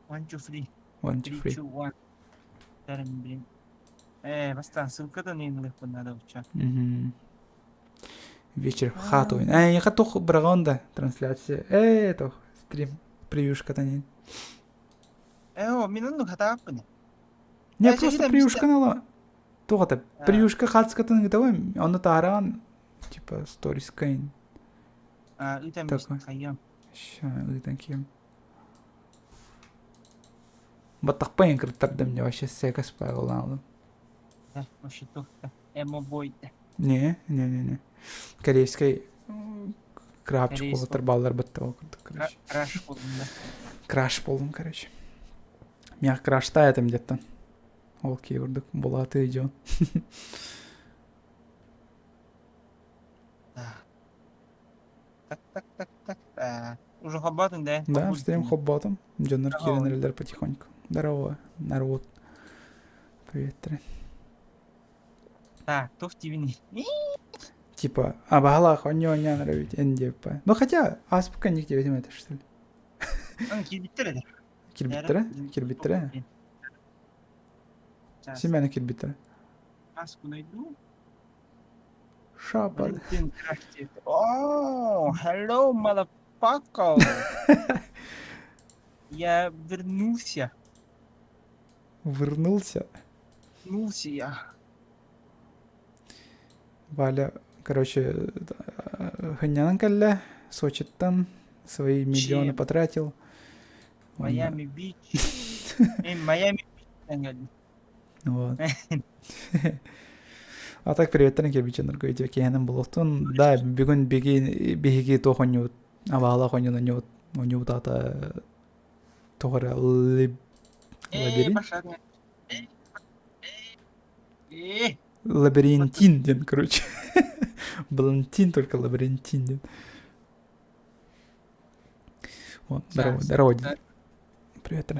One, two, three. One, two, Three, three. two, one. Тэрин блин. Э, бастаан ссылкадан ыйынылыахпын наада бучча. Мгм. Вечер в хату. Э, я тух браҕаон да трансляция. Э, тух стрим превьюшката не. Э, о, мин оннук хатааппын. Не, Э, просто чэһитэ превьюшка нала. Туох это? Превьюшка хатскатын готовым. Он тааран типа сторис кайн. А, ыытан Такой. хайыам. Ща, ыытан кием. Баттахпайын кыртардым мне вообще секас павел Да, вообще туох да. Эмо бойда. Не, не, не, не. Корейской крабчик Корейс уолаттар баллар бытта ол курдук, короче. Краш болдум да. Краш болдум, короче. Меня краштает где-то. Ол кии курдук булаты дьон. Так, так, так, так, так. Уже хоббатын да? Да, стрим хобботом. Дьоннор киирэн эрэллэр потихоньку. Здорово, народ. Привет, Так, туох диибиний? Типа, а багалах, онньо онньоон эрэбит, эн диэппэ. Ну хотя, ааспыкка инник диэбитим этэ, что ли? Кирбиттэр этэ. Кирбиттэрэ? Кирбиттэрэ? Син мээнэ кирбиттэрэ. Маску найду. Шапа. Валентин Крахтит. О, hello, motherfucker. Я вернулся. Вернулся. Вернулся я. Валя, короче, хынньанан кэллэ, Сочиттан свои миллионы Чем? потратил. Уонна Майами Бич. Майами Бич. Вот. А так приветтэрин кэлбиччэн нөргө киһэнэн булуохтун. Да, бүгүн биги биһиги туох оонньуубут абаалаах оонньуун оонньуубут оонньуубут аата туох эрэ Э, лабиринт пошла. Э, лабиринтин диэн короче Балантин только лабиринтин диэн вот здорово здорово привет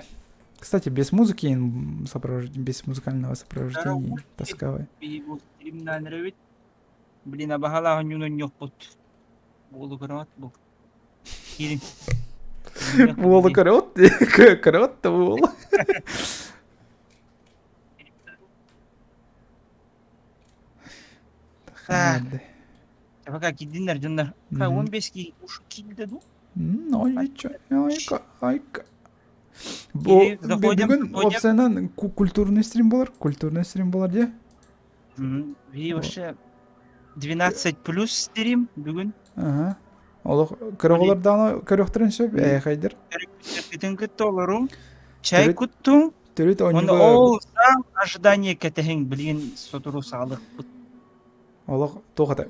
кстати без музыки без музыкального сопровождения тосковой Блин, абаһалаах онньуун онньуохпут. Буолу көрөҕүт бу. Киирин. Буолу көрөҕүт көрөҕүт да буолу. Так. Пока киирдиннэр дьоннор. 15 киһи уж киирдэ дуу? Ой, айка, айка. Бу бүгүн опсайынан культурный стрим болар, культурный стрим болар дии. Ви вообще 12 плюс стрим бүгүн. Ага. Олох көрөҕөлөр даҕаны көрүөхтэрин сөп, эйэхэйдэр. Төрөппүттэргитин кытта олоруҥ, чай куттуҥ, Төрүт Уонна оонньууга ол саам ожидание кэтэһиҥ, билигин сотору саҕалыахпыт. Олох туох этэ?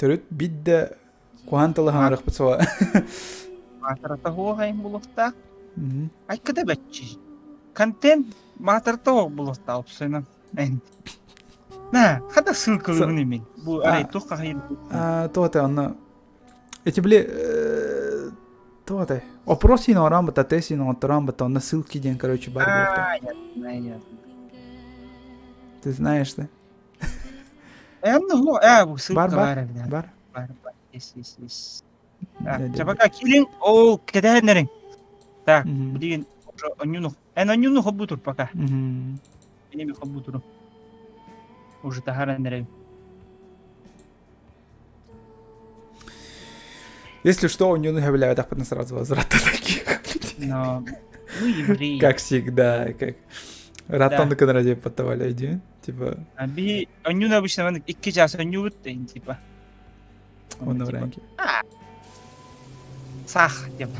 Төрүт бидде куһаан тылы хаҥарыахпыт суоҕа. Маатарата хуохайын булуохтаах. Айкыта бэччи. Контент маатарата хуох булуохтаах опсайынан. На, хата ссылкалыыбын имин. Бу арай туох хахайын. Туох этэ онно Эти били туох этэй? Опрос иин оҥорон бытта, тест иин оҥотторон бытта, онно ссылки диэн, короче, бар буолта. Ты знаешь, да? Ну, бу ссылка Бар, бар, бар. Бар. Бар, бар. Есть, есть, есть. Чабака киирин, ол кэтэһэннэриҥ. Так, билигин онньуну. Эн онньуну хоббутур пока. Менеми хоббутуру. Уже таһаран эрэбин. Если что, он не сөбүлээбэтэхпитинэ сразу возврата таких. Но мы евреи. Как всегда, как Ратон ради подавали идею, типа. А би онньуну обычно маннык икки чаас онньуубут типа. Он в ранге. Сах деп.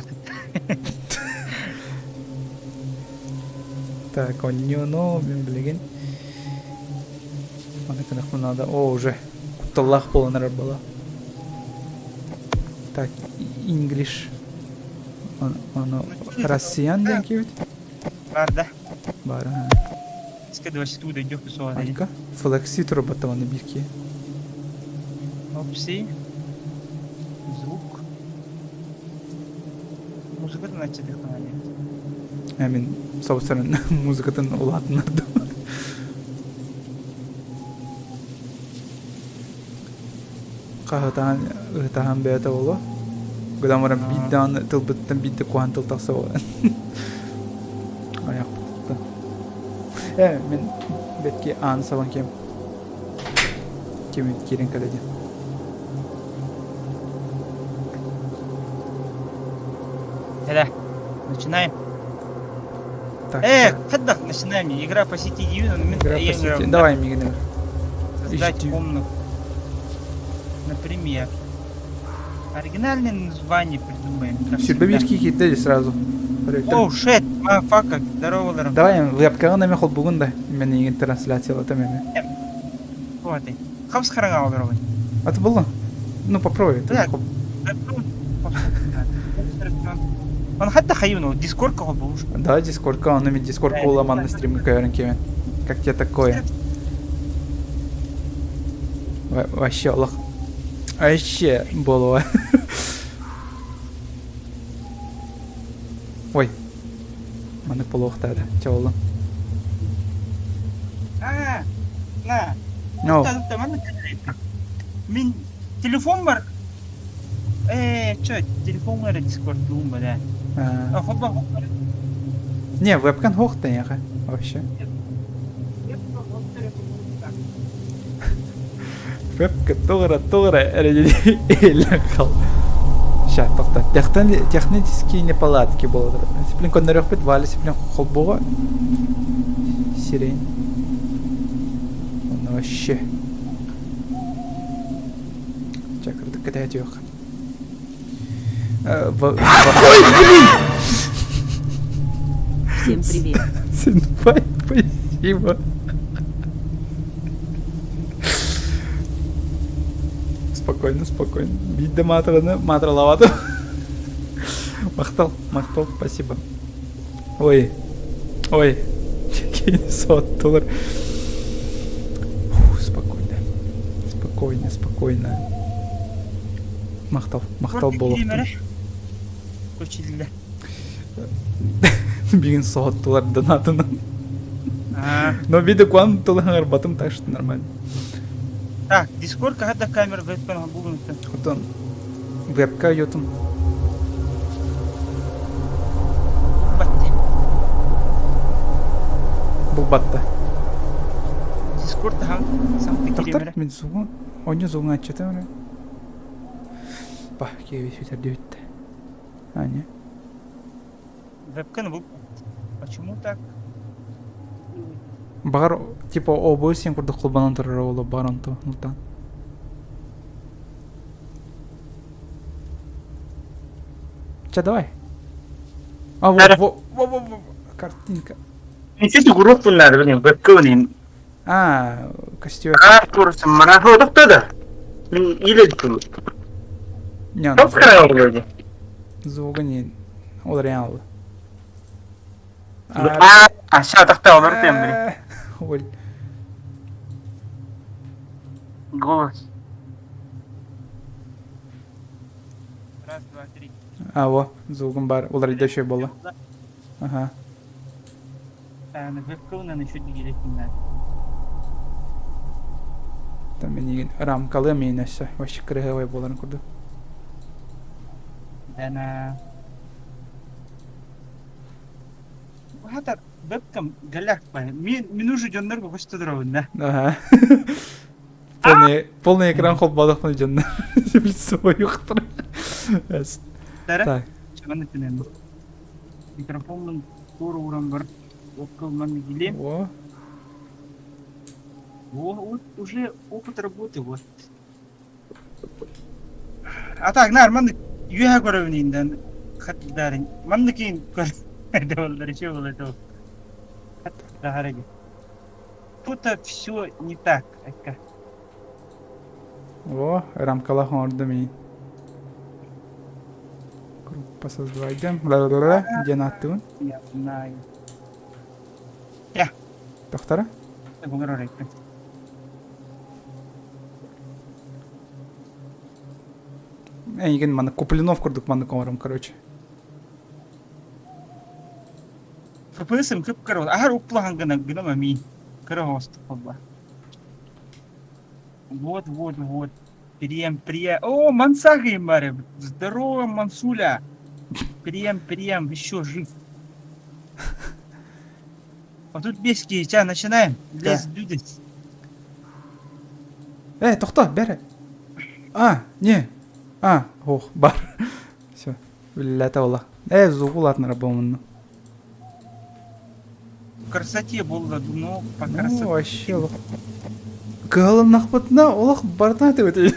Так, онньуну мин билигин Аны гынахпын надо. О, уже кутталлаах буолан эрэр буолла. Так, English. Ону Россиян диэн киэбит. Бар да. Бар. Скидывай туда идёт суола. Айка. Флекси турбаттаманы бирки. Опси. Звук. Музыкатын аччатыахтаҕа I mean, собственно, музыкатын улаатыннардым. Хаһытаан, ыһытаһан бэйэтэ буолуо. Гынан баран биир даҕаны тылбыттан биирдэ куһаҕан тыл тахса буолан. Э, мин бэтки ааны сабан кем. Ким киирэн кэлэ диэн. Кэлэ. Начинаем. Так, Э, хайдах начинаем? Игра по сети Дивин, Игра по сети. Давай, мигнем. Создать комнату. Например. Оригинальное название придумаем. Сүрбэ биир киирдэ сразу. Оу, shit, motherfucker, здорово, Давай, вебкаҕын эми холбугун да, мен эйигин трансляциялатам эми. Вот ты. Хабс хараҥа олоробун. А ты было? Ну, попробуй. Да. Он хатта хайын Дискордка холбуш. Да, Дискордка, он эми Дискордка уламанны стримга көөрөн кемен. Как тебе такое? Вообще, Аллах. Вообще, болуа. Ой. Маннык буолуохтаата. Чэ буоллун. Аа, на. No. Мин телефон бар. Э, чё, телефон эрэ дискордуум бэлээ. А, Хобба Не, вебкам хуохтан вообще. Вебка тугара тугара эрэ хал. Ща, тохта. Технические неполадки буолар. Сиплин коннорөхпүт Валя сиплин холбуга. Сирень. Онно вообще. Чакырдык кэтэһэтиэх. Ой, блин! Всем привет. Сенпай, спасибо. Спокойно, спокойно. Биирдэ маатыраны маатыралаабатым. Махтал, махтал, спасибо. Ой, ой, кини соттулар. Фу, спокойно, спокойно, спокойно. Махтал, махтал буолуохтун. Көчүллэ. Бүгүн соһуттулар донатынан. Но вида куан тылыһаҥарбатым, так что нормально. Так, Дискорд хата камера вебкам булунтан. Отон вебка йотун. Батты. Булбатта. Дискорд хан сам Тохтор, мин сугун, онньу сугун аччата ора. Пах, киви сүтэрдибит. Аня. Вебканы бул. Почему так? Баҕар, типа, обои сен курдук холбонон турар оҕолор бар онто, нутан. Ча, давай. А, во, во, во, во, во, картинка. Ничего группу надо, блин, вебканы. А, костюм. А, курсом, марафон, да. Или Не, Топ вроде. Звуга не... Ол реал. А, ща, тахта, олор блин. Оль. Голос. Раз, два, три. А, во, звугум бар. Олар еще было. Ага. Там мин рамкалы мин өссө вообще кырыһыабай буоларын курдук. Дана. Хата вебкам галяк Мин минужу дьоннорго көстө да. Ага. Полный, полный экран холбадахпын дьоннор. Свою Так. Микрофонун туора уран бар. Оккылман билем. О. О, вот уже опыт работы, вот. А так, нар, маннык үөһэ көрөбүн инден хаттарын. Маннык кийин көр. Че было это? Тут все не так. О, рамкалах оҥордум мин. Группа создавайдым. Ла-ла-ла, диэн ааттыыбын. Я знаю. Тохтара? Эйигин манна Куплинов курдук маннык оҥором, короче. ФПС-м кып-кыра. Аһар укплахан гына гынама мин. Кыра хост холба. Вот, вот, вот. Прем, прем. О, Мансага Маре. Здорово, Мансуля. Прем, прем, еще жив. 35 киһи, ча, начинаем. Let's do this. Э, тохто, бэр. А, не. А, ох, бар. Все, үлләтә ола. Э, звук улатынара болмунну. В красоте было, ну, по красоте. Ну, вообще олох. Кыһалыннахпытына олох барытына этибит.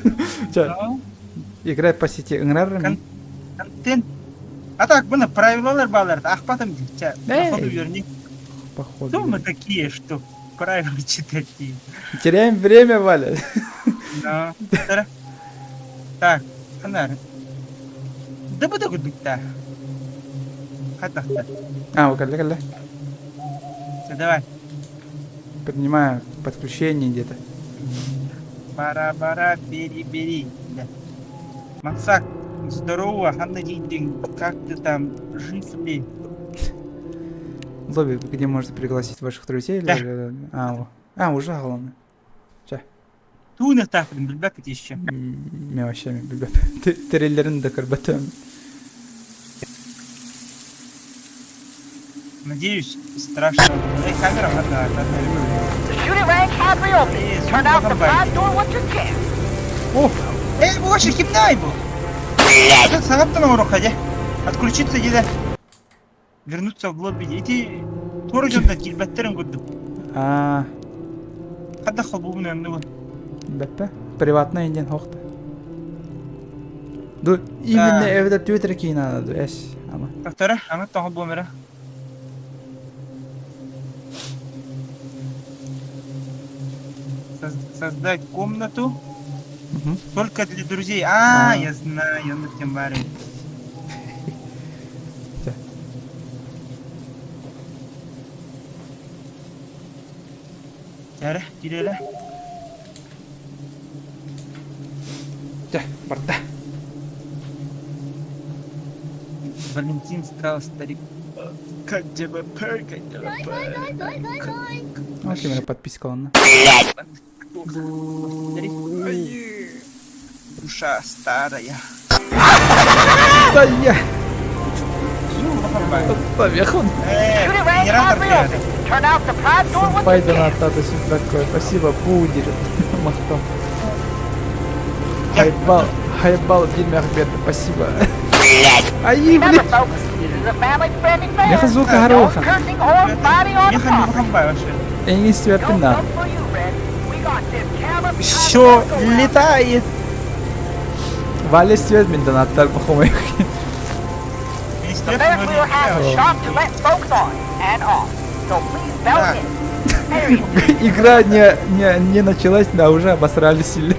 Ча, играй по сети ыҥырар Контент. А так, бұны правилалар балар, ахпатым ча, походу верни. Походу. Кто мы такие, что правила читать? Теряем время, Валя. Да. Так, ханар. Да буду гудбикта. Хатахта. А, калля, калля. Все, давай. Поднимаю подключение где-то. Бара-бара, бери-бери. Да. Максак, здорово, Ханна Динг, как ты там, жив ли? Лобби, где можно пригласить ваших друзей? Да. А, о. а, уже главное. Туунах таахпын билбэккит еще. Мен вообще билбэп. Тереллерин да көрбөтөм. Надеюсь, страшно. Эй, камера одна, одна. The shooting range has reopened. Turn out the front door once you can. О, Эй, бу вообще кимнай бу? Блять! Сагаптан оҥоруохха дьэ. Отключиться диде. Вернуться в лобби. Ити туора дьонтон киирбэттэрин курдук. а, Хадда холбуубун оннугун. бэппэ. Приватный диэн хохта. Ду, именно эбэтэр Твиттер киин ду, эс, ама. Повтора, аны тоҕо буомера. Создать комнату только для друзей. А, я знаю, он тем баре. Чара, киреле. Чэ, барда. Валентин стал старик. Как ДВП, как ДВП. Ну, кем подписка онно. Душа старая. Да я! Поехал. Shooting range has Генератор привет. reopened. Turn out the front door once you Пойду на can. статус такой. Спасибо, пудер. Махтом. Хайбал, хайбал, Дильми Ахмед, спасибо. Ай, блин. Remember, folks, this is a family-friendly fair. Меха звука No хороша. cursing or fighting on the Меха не property. врубай вообще. Я не No святына. joke for you, Red. We got this camera behind the Все merry-go-round. летает. Валя свет мен донаттар похомай. The Ferris wheel has a shop to let folks on and off. So please belt in. There you go. Игра не, не, не началась, да уже обосрали сильно.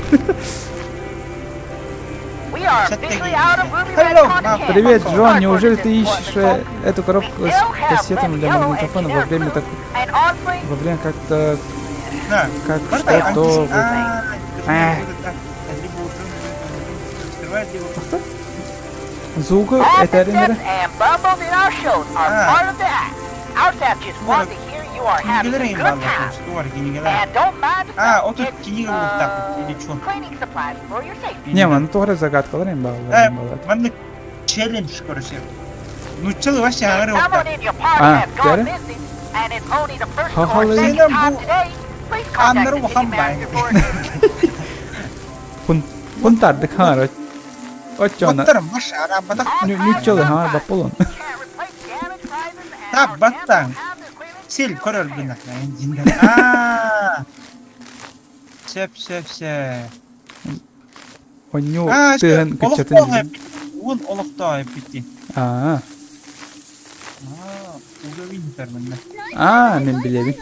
We are officially out of Ruby Red Hello, cotton candy. Привет, Джон, Sorry for неужели the ты ищешь disappointment, folks. эту коробку We с still have кассетами red, для yellow, and магнитофона во generic время blue, так, and honestly, во время как-то Да. как Бардай, что-то. А, А. Звука all это the аренда. steps and bumbles in our shows are Ah. part of the act. Our staff just want to hear you are having a good time. And don't mind the А, smell. вот тут It's, книга вот так вот, или чё? cleaning supplies for your safety. Не, маны тоҕо загадкалар эм Э, баалар баалар. Маннык челлендж, короче. Ну, целый вообще If говорю вот someone так. in your party Ah, has gone get it? missing and it's only the first Ha, or ha, second Сена time бу- today, please contact Аннары the ticket ухамбай. manager for assistance. Хун хунтардык хаара. Оччоно. Оттар маш арабатах. All Нюччалы prizes хаара are баппулун. We can't replace damaged prizes and Та, our баттан. staff will have the equipment Сел to көрөр repair. гына. А. Сөп, сөп, сөп. Онню А, тыгын кычатын. Уон олохтоо бити. Аа. А, уровень терминна. Аа, мен билебин.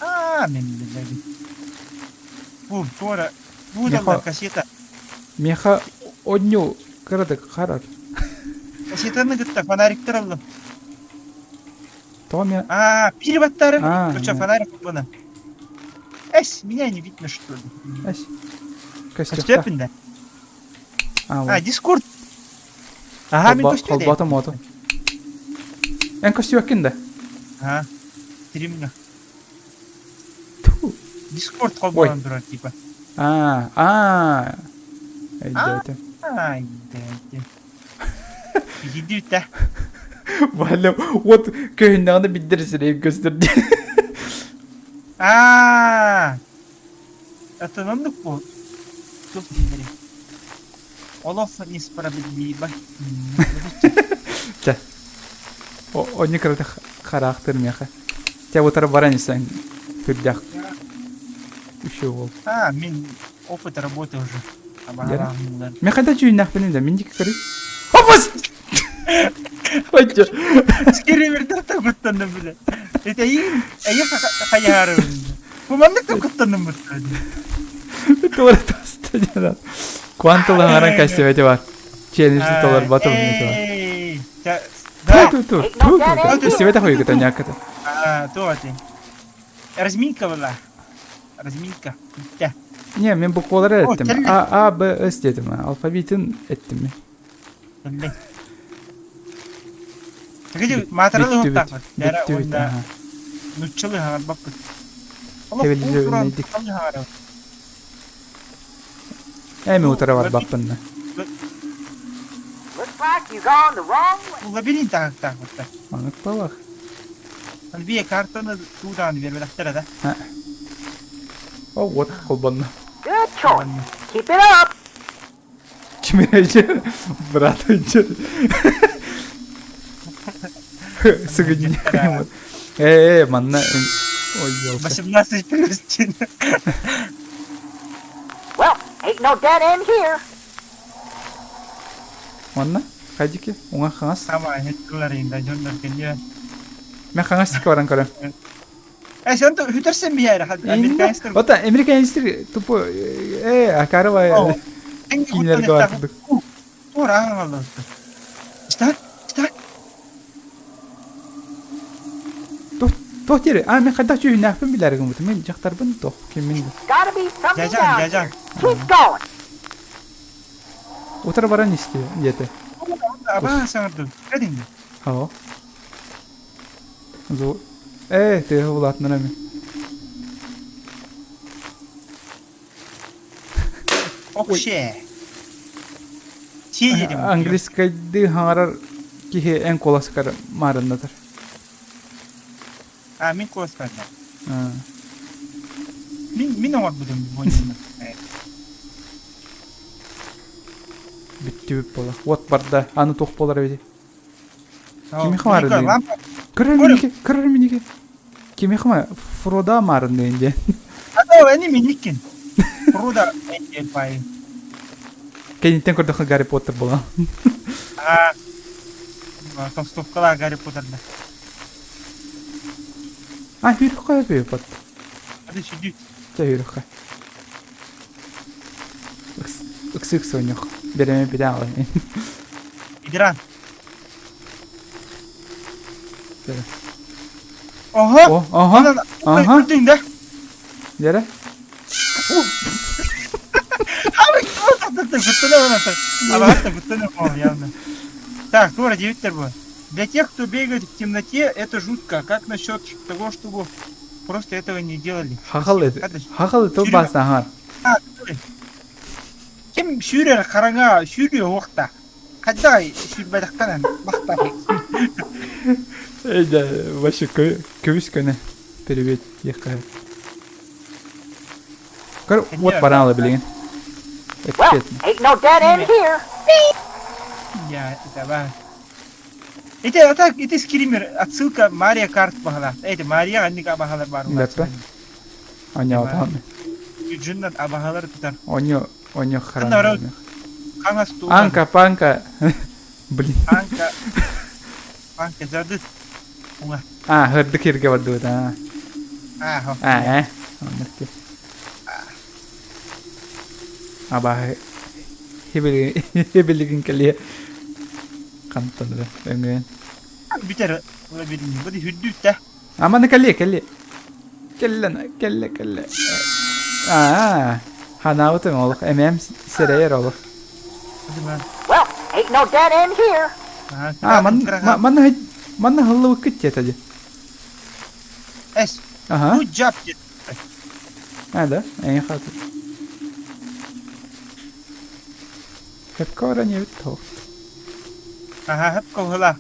А, мен билебин. Бу, туора. Бу Меха- да кассета. Меха онню кырадык харар. Кассетаны кытта фонариктер аллым. Тоҕо мен А, пирбаттары. А, Что, да. фонарик буна. Эс, меня не видно, что ли? Ась. Костюхта. Костюпин, да? А, А, вот. Дискорд. Ага, мен костюм. Холбата мото. Эн костюккин да. Ага. Стриминг. Ту. Дискорд холбоон турар типа. Аа, аа. Өйдөөтүм. Ай, да, да. Иди да. Валя, вот көһүннэҕинэ билдэр сирэйин көстөр диэн. Аа, это оннук бу. Туох дииллэрий? Олох несправедливо. Чэ. Онньу кырата хараахтыр миэхэ. Чэ, утары баран истэн үрдэх үчү уол. А, мин опыт работы уже. Мен хайда чүйүннэхпин да, мин дики көрүй. Опус! Ойчо. Скеремердер куттанным биле. Это эйин, эйин хайаарым. Бу маннык да куттанным бутта. Туора таста дьана. Квантылы харан кастебети бар. Челлендж толор батыл не бар. Ту ту ту ту. Истибете хуйгыта няката. А, то ати. Разминка была. Разминка. Бүттэ. Не, мен буквалары эттим. А, А, Б, С дедим. Алфавитин эттим. Тэллэй. Где маатаралы хуттаахпыт. Дара уонна нуччалыы хаҥарбаппыт. Олох уус-уран сахалыы хаҥарабыт. Эми утара барбаппын. Лабиринт таһыктаахпыт. Маннык буолах. Бие картаны туудаан биэрбэтэхтэрэ да. О, вот холбонно. Good choice. Keep it up. Кимирээчи брат Сыгынньах Ээ, манна ой елка. 18 плюс диэн. Well, ain't no dead end here. Манна хайдики уҥа хаҥас. Сама хеттуларында дьоннор кэнниэ. Мен хаҥас сикке баран көрөм. Э, сен хүтэрсэн биһээр американецтер. Ота американецтер тупо э акарова кинилерге бар курдук. Туора аҕаллар. Что? Что? Туох диэри? А, мен хайдах чүүһүннээхпин билээри гыммытым. Мен дьахтарбын туох киммин. Дьажан, дьажан. Утары баран исти диэтэ. Аба саҥардым. Кэдиҥ. Оо. Ээ, тыаһы улаатыннар эми. Охше. Сиэдим. Английскайдыы хаҥарар киһи эн куоласкар маарыннатар. А, мин куоласпар да. Мин мин оҥорбутум буонньуну. Бүттүбүт буола. Уот барда. Аны туох буолар эбитий? Кимиэхэ маарынныйын? Көрөр миниги, көрөр миниги. Кимиэхэ ма Фрода маарынныйын диэн. Ато, эни миниккин. Фрода диэн паайын. Кэнниттэн көрдөххө Гарри Поттер буолан. Аа, толстовкалаах Гарри Поттерда. А, хүрхэ бэйбат. Ады сүдү. Чэ хүрхэ. Ыксык сонньох. Береме бирэ аҕай. Идран. Ого! Ого! Ага. Да? Дere? Так, Тора, 9 было. Для тех, кто бегает в темноте, это жутко. Как насчет того, чтобы просто этого не делали? Хахал Хахал тыл баснаһар. Ким сүүрэр хараҥа сүүрүө уохта. Хайдах сүүрбэтэхтэн бахта. Эй, да, вообще көбүс көнө перевет диэххэ. Көр, вот бараалы билигин. Well, ain't no dead end here. Я, это ба. Ити ата ити скример отсылка Мария Карт баһала. Эти Мария анника баһалар бар. Леппе. Оньоотоон. Юджиннан абаһалар тутар. Оньо оньо харан. Хаҥас Анка, панка. Блин. Анка. Панка задыт. Уҥа. А, хырдык сиргэ бардыбыт аа. Аа. Аа, э. Оннук Абааһы хибилигин кэлиэ хантан эрэ өҥөйөн. Бүтэр лабиринт. Бу үрдүттэ. Аманы кэлиэ кэлиэ. Кэллэ кэллэ кэллэ. Аа, ханаабытым олох эмээм сэрэйэр олох. Well, ain't no dead end here. Аа, манна манна манна хыллыбыккыт диэтэ дии. Эс. Аха. Good job диэтэ. А, да? Эйин хаты. Хөпкө баран ебит тоқ. Аха, хөпкө уһула.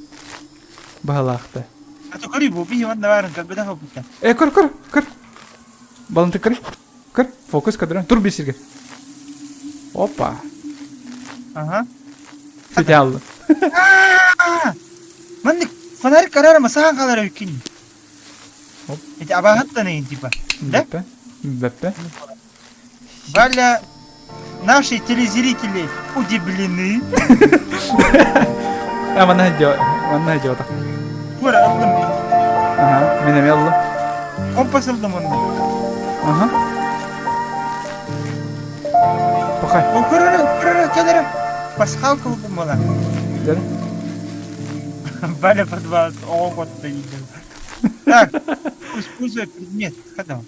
Баһылаахта. А то көрүй бу биһи манна баарын көрбөтөх опыта. Э, көр, көр, көр. Балынты көр. Көр, фокус көрдөрөн. Тур бир сирге. Опа. Ага. Сити алды. Маннык фонарик карарама сахан халара үккин. Оп. Эти абаһаттан эйин типа. Да? Бэппэ. Бэппэ. Валя, наши телезрители удивлены. А, манна дьо, манна дьо Туора ыллым. Ага, мин эмиэ ыллым. Компас ыллым онно. Ага. Пахай. О, көрөрө, көрөрө, кэлэрэ. Пасхалка ыллым буолар. Дэр. Валя подвал оҕо котто дииллэр. Так, используя предмет. Когда?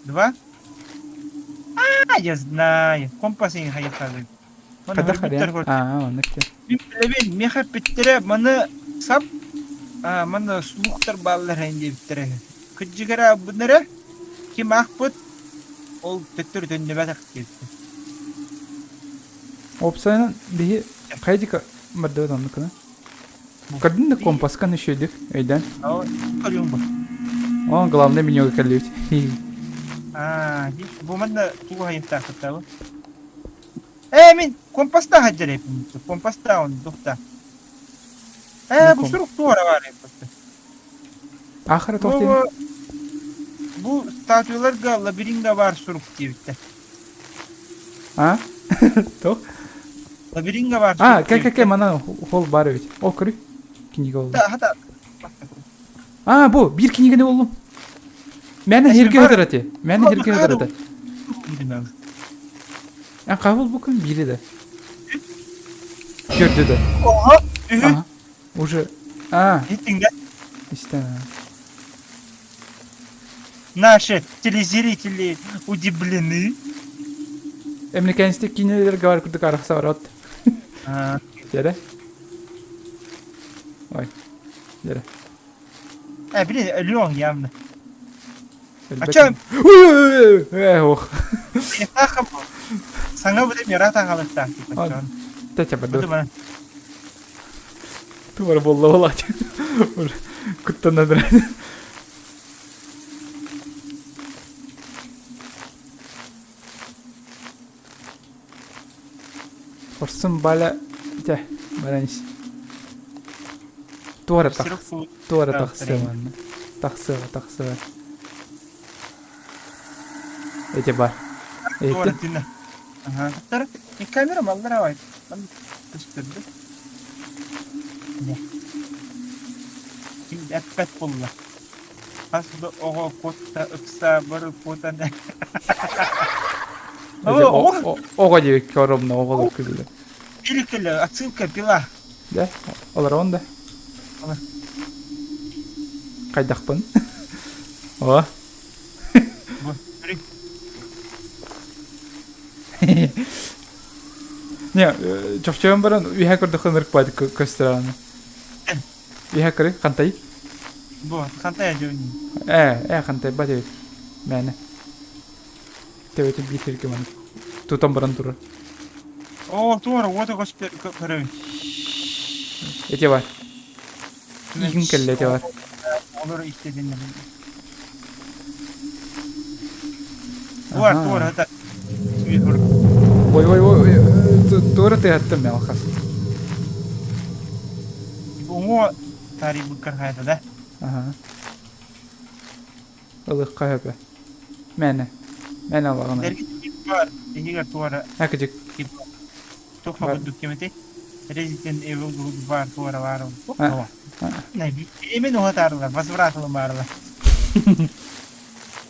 Два? А, я знаю. Компас иҥ хайыхалыы. Хайдах харыйан? Аа, оннук те. Мин билэбин, миэхэ эппиттэрэ маны сап, а, маны слухтар бааллар эн диэбиттэрэ. Кырдьыгара бунара ким аахпыт, ол төттөрү төннүбэтэх диэбиттэр. Уопсайынан биһи хайдика бардыбыт оннукуна. Көрдүн да компаскан үчүгүйдүк өйдөөн. Көрүөм бу. О, главное менюга кэллибит. Аа, бу манна тугу хайыттаахыттабы? Ээ, мин компаста хаджар эппин. Компаста он духта. Ээ, бу сурук туора бар эппит. Ахара тохтин. Бу статуяларга лабиринтга бар сурук диэбиттэр. А? Тох? Лабиринтга бар А, кэ кэ кэ манан хол бар эбит. О, көрүй. Книга болду. Да, хата. А, бу бир кинигени боллум. Мени хирге хыдыраты. Мени хирге хыдыраты. А кабыл бу күн бири да. Көрдү да. Ого, үһү. Уже. А. Иттиң да. Истен. Наши телезрители удивлены. Эмлекенстик кинилер бар курдук арахса барат. Дere. Ой. Дere. Э, блин, Леон явно. А чё? Э, ох. Саҥа бу мира таҕалыктаах типа. Тетя баду. Тувар болла болат. Куттанадыр. Хорсун баля дьэ баран ис. Туора тах туора тахсыа манна. Тахсыаҕа тахсыаҕа. Эти бар. Туора тына. Ага. Камера маллара бай. Көстөрдү. Ким эппэт булла. Хас да оҕо куотта ыкса бары куотан Оҕо диэбиккэ оромно оҕолор күллүлэр. Иликкэлэ отсылка пила. Да, олорон да. Хайдахпын? О. Не, чопчойон баран үһэ көрдөххө ынырык баайдык көстөр Иһэ көрүй, хантай? Бу, хантай дьүннү. Ээ, ээ, хантай ба диэбит. Мээнэ. Төбөтүн биир сиргэ маннык тутан баран турар. Оо, туора уота көстөр көрөбүн. Эти бар. Иһин кэллэ эти бар. Олор истединнэр. Туор, туор, это. Ой, ой, ой, туора тыһаттым мен алхас. Уҥуо таарыйбыккар хайата да? Аха. Ылыхха хөпө. Мээнэ. Мээнэ алаҕына. Эргит бар, иһигэр туора. Акыдьык. Туох курдук кимити? Resident Evil бар туора баар. Эмен уһатаарылар, возврат ылымаарылар.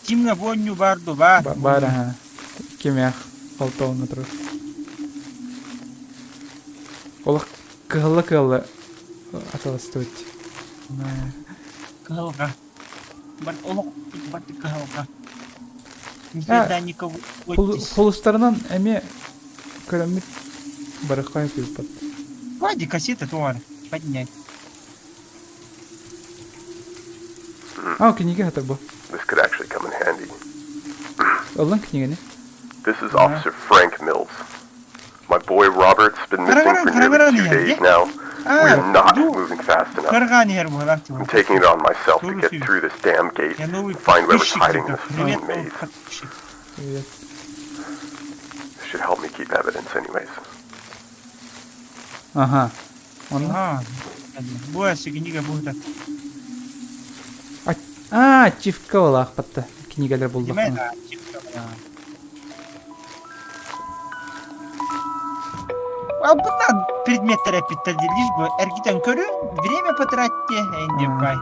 Кимҥэ буонньу бар ду баар? Баар аха. Кимээх холтоҕуна турар. Олох кыһалла-кыһалла аталастыбыт. Кыһалҕа. Бар олох бар кыһалҕа. Никогда никого Холустарынан эмиэ көрөммүт барыхха кыыппат. Клади кассета туар поднять. А, книга хатар бу. This could actually come in handy. Ыллан книганы. This is Officer Frank Mills. My boy Robert's been missing for nearly 2 days now. We are not moving fast enough. Кыргаан иһэр буолар I'm taking it on myself to get through this damn gate Я новый and find whoever's подписчик, hiding in типа. this Привет, fucking новый maze. подписчик. Привет. This should help me keep evidence anyways. Ага. Онно? Ага. Бу книга будет. А, чивка олаахпатта. Кинигэлэр буллахпына. Албыннан предметтер эппиттэр лишь бы эргитэн көрүн, время потратьте, энди бай.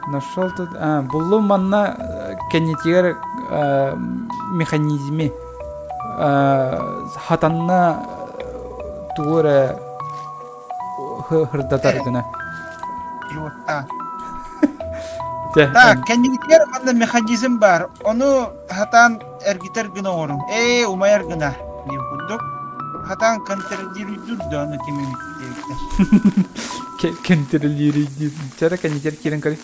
Нашел тут... А, буллум манна кэннитигэр механизми хатанна тугу эрэ хырдатар гына. Так, кэннигитигэр манна механизм бар. Ону хатаан эргитэр гына оҥоруҥ. Ээ, умайар гына диэн курдук. Хатаан контролируйдур да ону ким эмит диэбиттэр. Контролируйдур. Чара кэннитигэр киирэн көрүй.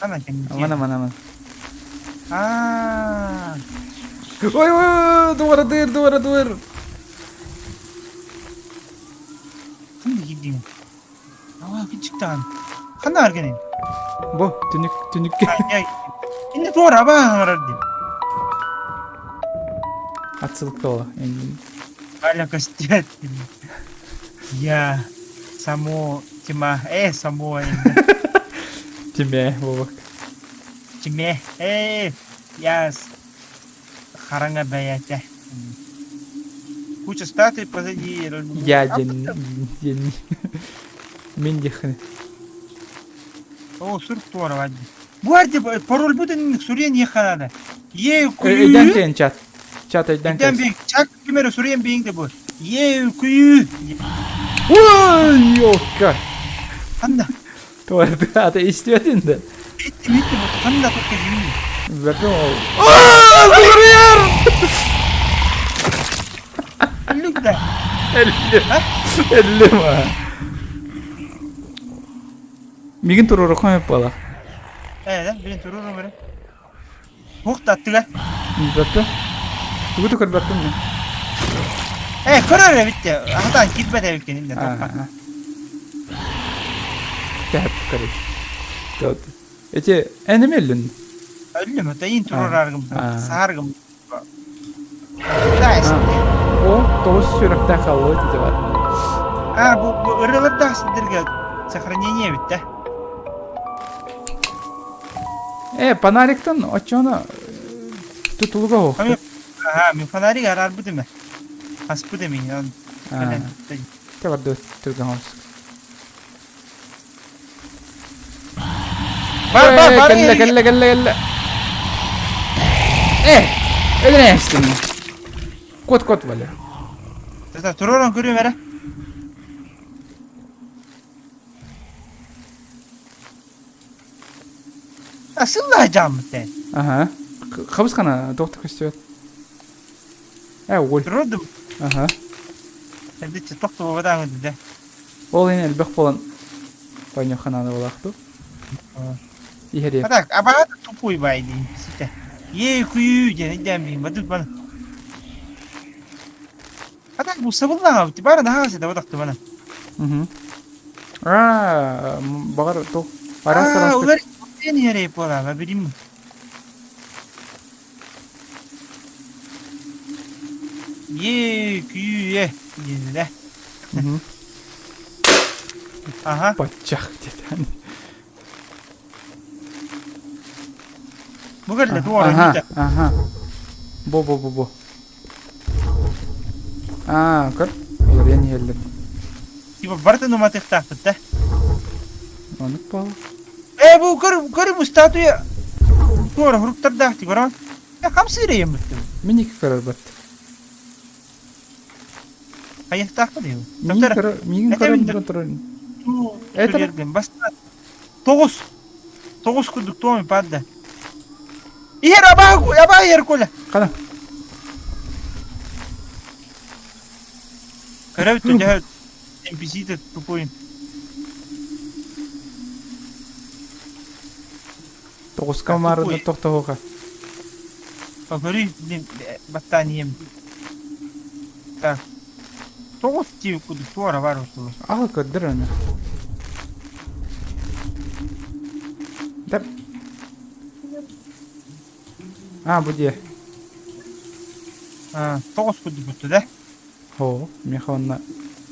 Ана кэннитигэр. Аман аман аман. Аа. Ой ой, дуорадыр, дуорадыр. Ким киирдиҥ? Аа, кичиктаан. Ханна аргенин? Бу түнүк түнүккэ. Инни туора баар дии. Отсылка ола. Аля костет. Я само тьма. Само. Тиме, Вовок. Тиме. Я хараҥа бэйэтэ. Куча статуй позади. Я день день. Мин дихны. О, сур туора Бу арди пароль будет сурен еханада. Е Өйден кэлин чат. Чат өйден Өйден кэлин. Чат кимере сурен бейинде бу. Е күйü. Ой, ёлка. Ханда. Туарды ата истиэтин да. Итти митти бу ханда только жими. Бәкем ол. Аа, Зугурьер! Өллүк да. Эллим. Эллим. Мигин туруорукка эп буола. Ээ, билин туруорум эрэ. Туох да аттыга. Билбэппин. Тугу да көрбөппүн мин. Ээ, көрөр эбит хатаан киирбэт эбиккин инде туохха. Тэп короче. Тот. Эти энеми өллүн. Өллүм, это ин туруораргым, сааргым. О, тоҕус сүрэхтээх хааллыбыт ити бар. А, бу, бу ырыалардаах сирдэргэ сохранение эбит да. Э, фонариктан оччоно тутулуга оһох. Аха, мен фонарик араарбыт эме. Хаспыт эми. Те барды түргэн хос. Бар, бар, бар. Кэллэ, кэллэ, кэллэ, кэллэ. Э, өлүнэ эстин. Кот, кот, Валя. Та туророн көрүм эрэ. Асылла жаммыт э. Ага. Хабыс хана доктор көстүбэт. Э, уоль. Турордум. Ага. Эбдиччи тохтубабатааҥы дэ. Ол иһин элбэх буолан оонньуохха наада буолаахтуу. Иһэриэ. А так, абаҕата тупой баай диин ситэ. Е күйүү диэн өйдөөн биин бадыт бана. А так бу сабыллаҕа бары наһаа ситэ бодохту бана. Мгм. Аа, баҕар то араас Аа, араастык улар иһэрэй буолаба билим. Е күйүү е диэн да. Мгм. Аха. Баччах диэтэн. Бу кэллэ туора Аха, диэтэ. аха. Бу бу бу бу. Аа, көр. Уларыйан иһэллэр. Типа барытын уматыахтаахпыт да. Оннук буолла. Ээ бу көр көр бу статуя туора хуруктардаах ти көрөҕүн. Э хамсыыр эйэммит. Мин икки көрөр бат. Хайыахтаахпыт юу? Миигин көрөр, миигин көрөр туран туран. Это Баста. Тоҕус. Тоҕус курдук туоми падда. Иһэр абаа абаа иһэр Коля. Хана. Көрөбүт дьэ NPC-тэ тупой. Тоҕуска маарына тохтоһуоха. Көрүй баттаан иһэм. Так. Тоҕус дии курдук туора бар отулу. Аҕа көрдөр аны. Да. А, бу дии. А, тоҕус курдук бутtu да. О, миэхэ онно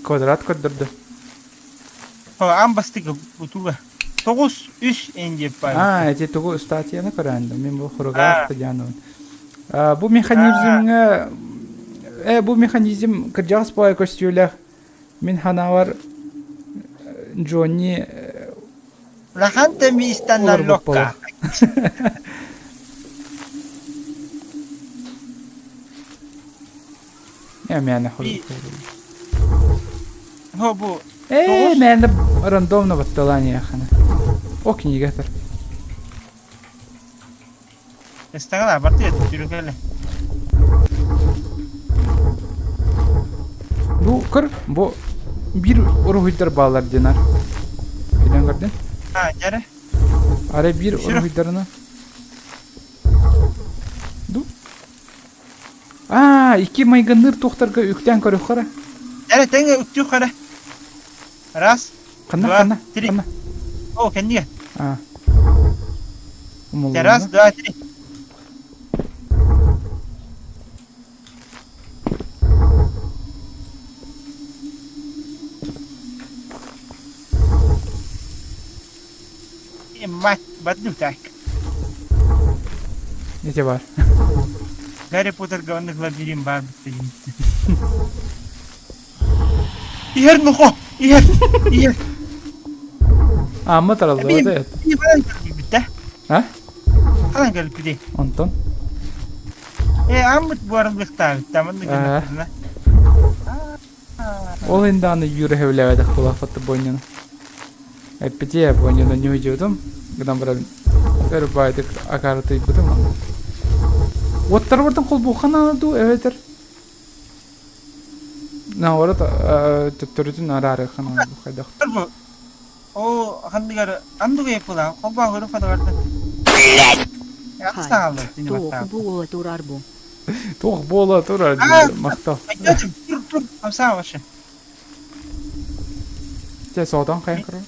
квадрат көрдөрдө. О, аан бастакы бутуга. Тоҕус үс эн диэп баар. А, эти тугу статьяны көрөндө. Мин бу хуругаах тыдьааныбын. Бу механизмҥа бу механизм кырдьаҕас баҕайы көстүүлээх. Мин ханаабар Джонни Улахан тэмиистэн локка. Ээ, мээнэ Хо бу Ээ, мээнэ рандомно батталаан яхана. О книга тар. Эстаҥа барты түрүкэлэ. Бу көр, бу биир уруһуйдар баалар динар. Билэн көрдүн? А, дьэрэ. Арай биир уруһуйдарына. Ду. Аа, икки майгынныыр туохтарга үктээн көрүөххэ эрэ. Эрэ тэҥэ үктүөх эрэ. Раз, Ханна, два, ханна, три. ханна? О, кэннигэ. Аа. Раз, Умуллунна. два, три. Мать, бадным так. Ити бар. Гарри Поттер говных лабиринт бар Иһэр нохо! Иһэр! Иһэр! Аамма тараллыбата Хаlan кэлбитэ. А? Хаlan кэлбитий? Онтон? Э, ааммыт буарыллыктаабыт, маннык гынна. Ол иһин даҕаны Юра сөбүлээбэтэх буолаахпыт Бонньаны. Эппитиэ Бонньаны ньуһуйдьубутум, гынан баран өр баайдык акаарытыйбытым. Уоттары бартан холбуохха наада дуу эбэтэр Наоборот, төттөрүтүн араарыахха наада дуу хайдах? Ол ханныгар андыга япыла, холбоо көрү хадыгартан. Туох буола турар бу? Туох буола турар махтал. Тур тур хамсаа вообще. Те соотон хайын көрөр.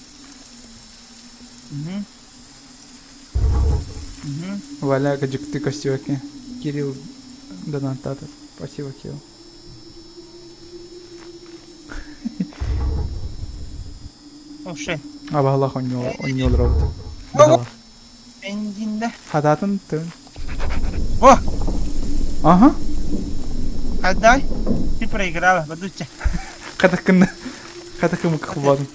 Валя дьикти көстүөкке. Кирилл донаттаатар. Спасибо, Кирилл. Вообще. Абаһалаах онньуолуробут. Баһалаах. Эндинде. Хатаатын тын. О! Ага. Отдай. Ты проиграла, бадучча. Хатакын хатакын кылбадым.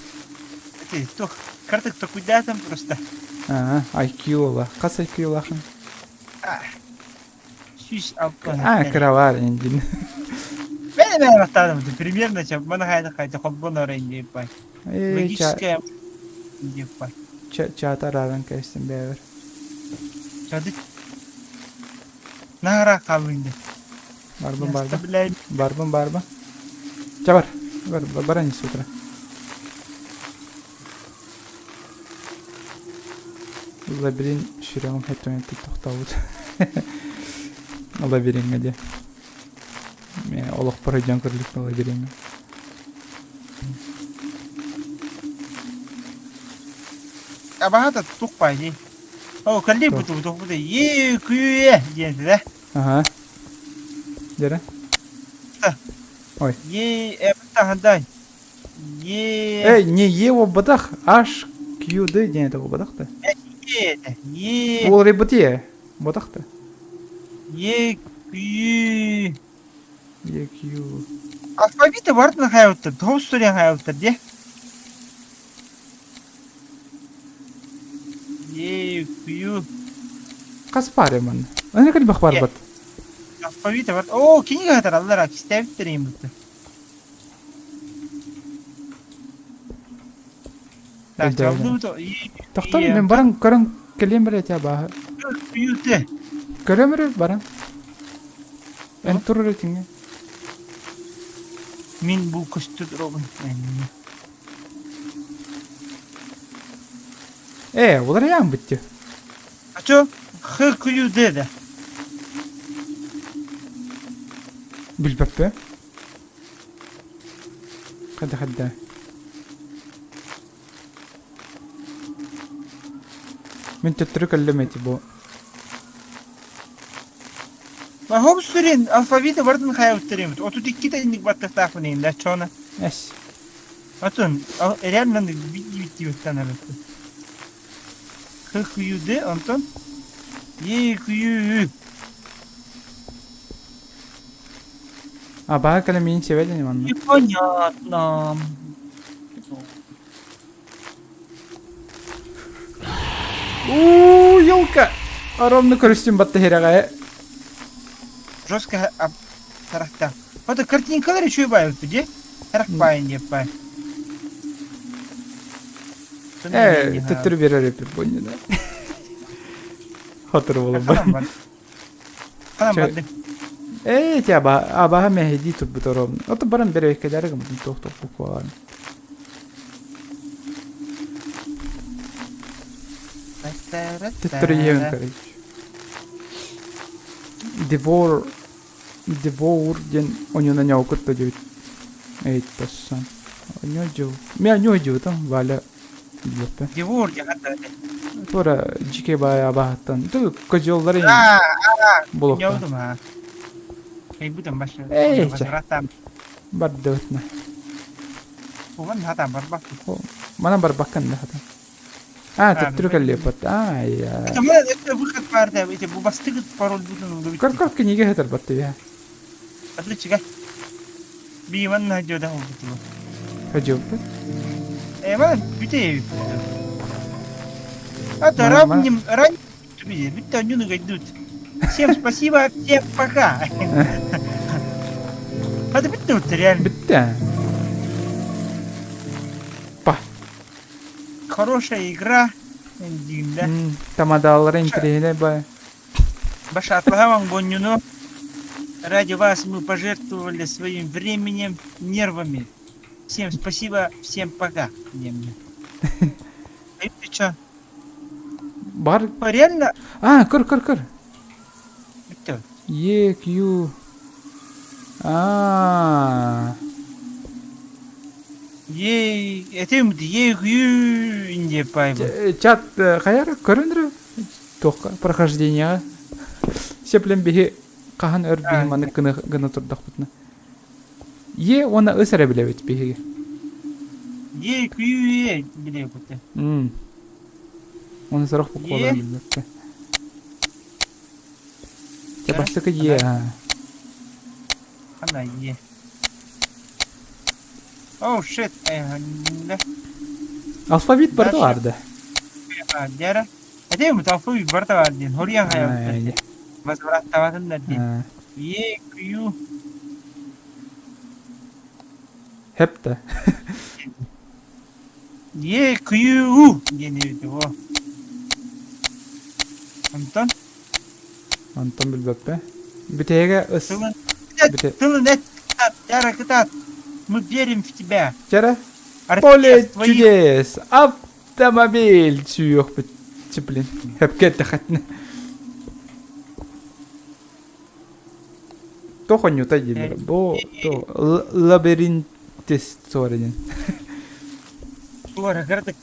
Ты тух, картык токуйдаатым просто. Аа, IQ ола. Хас IQ лахын? 106. Аа, кыравар эндин. Мен мен баттадым. Примерно чем мана хайда хайда холбон орен бай. Логическая бай. Чата арааран кэстин бэбэр. Чады. Награ қалыңды. Барбын барбын. Барбын барбын. Ча бар. Бар баран с утра. Лабиринт сүрэҕим хэттэн тохтообут. Лабириҥҥа дии. Мен олохпор өйдөөн көрүлүк лабириҥҥа. Абаһата тухпай дии. О, кэлли буту буту е күе диэн да. Ага. Дere. Ой. Е эбтахандай. Е. Эй, не Е буолбатах, H, Q, D диэн этэ буолбатах да. Е. Е. Ол ребут Е. Буолбатах да. Е Q. Е, Q. Алфавиты барытын хайауттар, тоғыз сурен хайауттар де. Е, Q. Хас баар манна? Аны кэлбэх барбат. Алфавиты бар. О, книга хатараллар, кистээбиттэр им бутта. Тохтор мен баран көрөн кэлиэм бэрэ этэ бааһы. Көрөм эрэ баран. Эн тур эрэ тиҥҥэ. Мин бу көстө туробун. Ээ, уларыйаан бүттү. А чё? Х Q Д да. Билбэппэ. Хадда хадда. Мин төттөрү кэллим эти бу. Бахом сүрин алфавиты бардын хайабыттарым. 32 тэнник баттахтаахпын иһин да чона. Эс. Отун реально битти-битти быттан Х Q Д онтон Е Q Ү. А баҕа кэлэн миин сиэбэт ини манна. Непонятно. Уу, елка! Ровно көрүстүм батта хирэҕэ. Жестко тарахта. Вот картинкалар еще бай де? Тарах байн деп бай. Э, төттөрү берер эпир боннюна. Хотур буолар. Ханан бардым. Ээ, ти аба абаһа мэһэйдии турбут ровно. Ото баран бэрэбэккэлэри гыммытын туох туох буквалаан. Төттөрү иһэбин короче. Devour Devour диэн оньуна ньоукут да диэбит. Эйттассан. Оньо дьыл. Мен оньо дьыбытым, Валя билбэппин. Devour диэн хатта Туора дьикэй баай абаһыттан. Ту козеллар эҥин Аа, булуохтаах. ньоудум аа. Кайбытым башы. Эй, чэ. Возвратам. Бардыбытна. Уган хатам барбакпын. Манан барбаккын да хатан. А, төттөрү кэллиэппэт. Аа, я. Это это выход баар да, эти бу бастыгыт пароль бутун Көр-көр кинигэ хатарбат я. Отличига. Биман надёда олбуту. Хадьылбыт. Эма бүтэ Это ранним ран бүтэ нюну гайдут. Всем спасибо, всем пока. Это бүттэ реально. Бүттэ. Па. Хорошая игра. Диим да. Тамадаалара интэриэһинэй бай. Башатлаһамаҥ бонньуну. Ради вас мы пожертвовали своим временем, нервами. Всем спасибо, всем пока. Диэммин. Ты чё? Бар. Реально? А, көр, көр, көр. Бүттэ. Е, Q. А. Е, этим е, Q, инде пайбы. Чат хайар көрүнүрү туохха прохождениеҕа сеплен биһи хаһан өр биһи маннык гына гына турдахпытына е уонна ыс эрэ билэбит биһиги Е, Q, Е билэбит. Оны сорох букваларын билбэппин. Чэ бастакы е Хана е. Oh shit. Алфавит барда барды. Дяра. Этим алфавит барда бар диэн. Хоруйан хайа. Возвраттабатыннар диэн. Е, Q. Хепта. Е, Q, У диэн эбит о. Онтон? Онтон билбэппэ. Бүтэһигэ ыс. Тылын тылын эт Яра кытаат. Мы верим в тебя. Чара. Поле чудес. Автомобиль сүйүөхпүт. Блин. Хэпке тэхэтнэ. Туох онньута дииллэр. Бу то лабиринтист суора диэн. Суора кыратык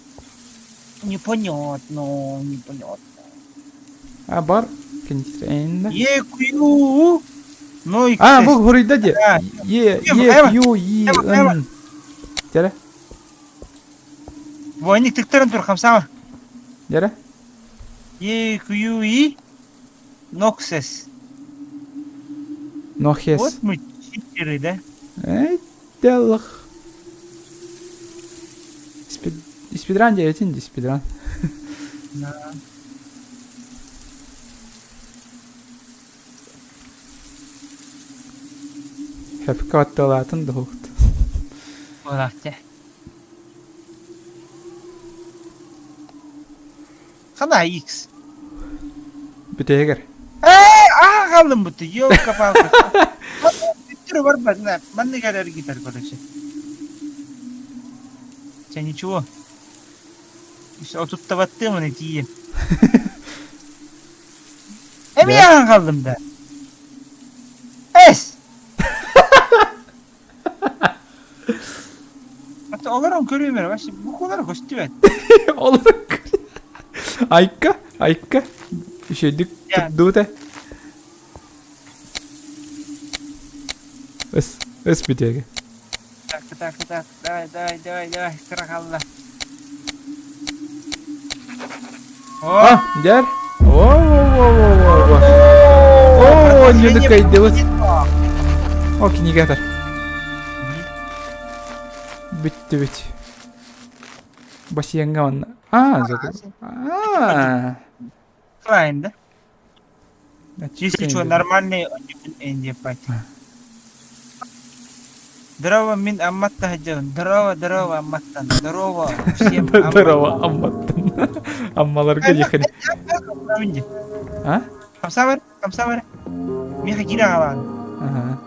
непонятно, непонятно. А бар кинтирэннэ. Е Q Но А, бу хоруйда дии. Е Е Q И Н. Дьэрэ. Войник тыктаран тур хамсама. Дьэрэ. Е Q И Ноксес. Нохес. Вот мы читеры, да? Э, делах. Спидран диэбитин дии, спидран. Да. Хэпкэ аттылаатын дуһукт. Буолаахтя. Хана X. Бүтэһигэр. Ээ, аа хааллым буту, ёлка-палка. Бүттүрү барбат, на, маннык эрэр гитар, короче. Чэ, ничего. Отуттабаттыам аны тиийэн. Эмиэ аһан хааллым да. Эс! Олорон көрүөм эрэ, вообще буквалара көстүбэт. Олорон Айка, айка. Үчүгэйдик турдубут ээ. Өс, өс бүтүөгэ. Так, так, так, давай, давай, давай, давай, кыра О, дьэр. О, О, не кайдыбыт. О, книга атар. Бүттүбүт. Бассейнҥа онно. А, А. Правильно, да? Если что, нормальный энди пать. Здорово, мин Амматта сылдьабын. Здорово, здорово, Амматтан. Здорово всем. Здорово, Амматтан. Аммаларга диэхини. А? Хамсаа бар, хамсаа бар. Миэхэ киирэ аҕалаан. Аха.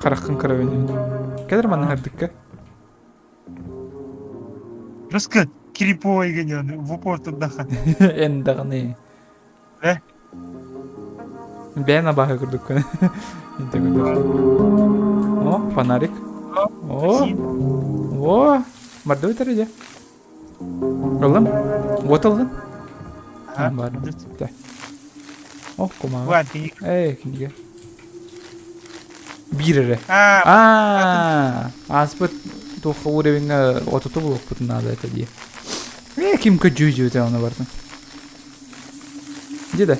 Хараххын көрөбүн. Кэлэр манна хардыкка. Русска криповый генен в упор турдаха. Эн даҕаны. Э? Бэйэн абааһы курдуккун. Инте курдук. О, фонарик. О, о, бардыбыт эрэ дьэ. Ыллым. Вот ыллым. Бар. О, кумаҕа. Эй, кинигэ. Биир эрэ. Аа, ааспыт туохха уровеньҥа отуту булуохпутун наада этэ дии. Ээ, ким көдьүү-дьүүтэ ону бардым. Где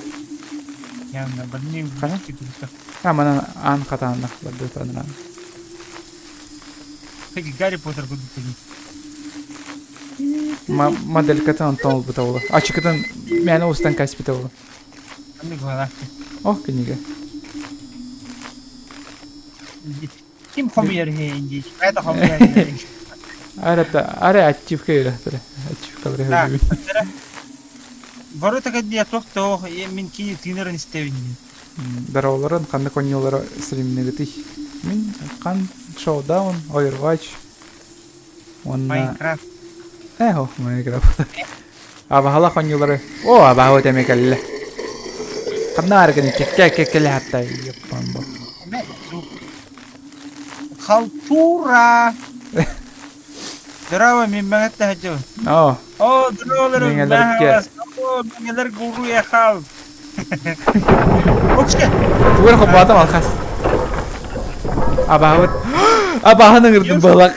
Хана? А, манан аан хатааннах барды танран. Гарри Поттер курдук Моделькатын онтон ылбыта буолар. Ачыкытын мээнэ устан кэспитэ буолар. О, книга. Ким хомуйар иһин Это хомуйар иһин. Ара ачивка үрэхтэрэ. Ачивкалары хөрүүбүн. Ворота кадия туох тоох мин кини тыынарын истэбин. Дараоларын ханнык онньуулара стримнигытый. Мин хан Showdown, Overwatch уонна Майнкрафт. Эхо, Майнкрафт. Абаһалах онньуулары. О, абаһа өтөмө кэллэ. Ханна аргын кекке кеккеле хатта яппан бу. Халтура. Здорово, мин мэҥэттэ сылдьабын. Оо. Оо, здоровалар, Мэҥэлэргэ. Оо, мэҥэлэр гуруйахал. Окшка. Тугар хоббаатам алхас. Абаһабыт. Абаһын ыҥырдым быһалак.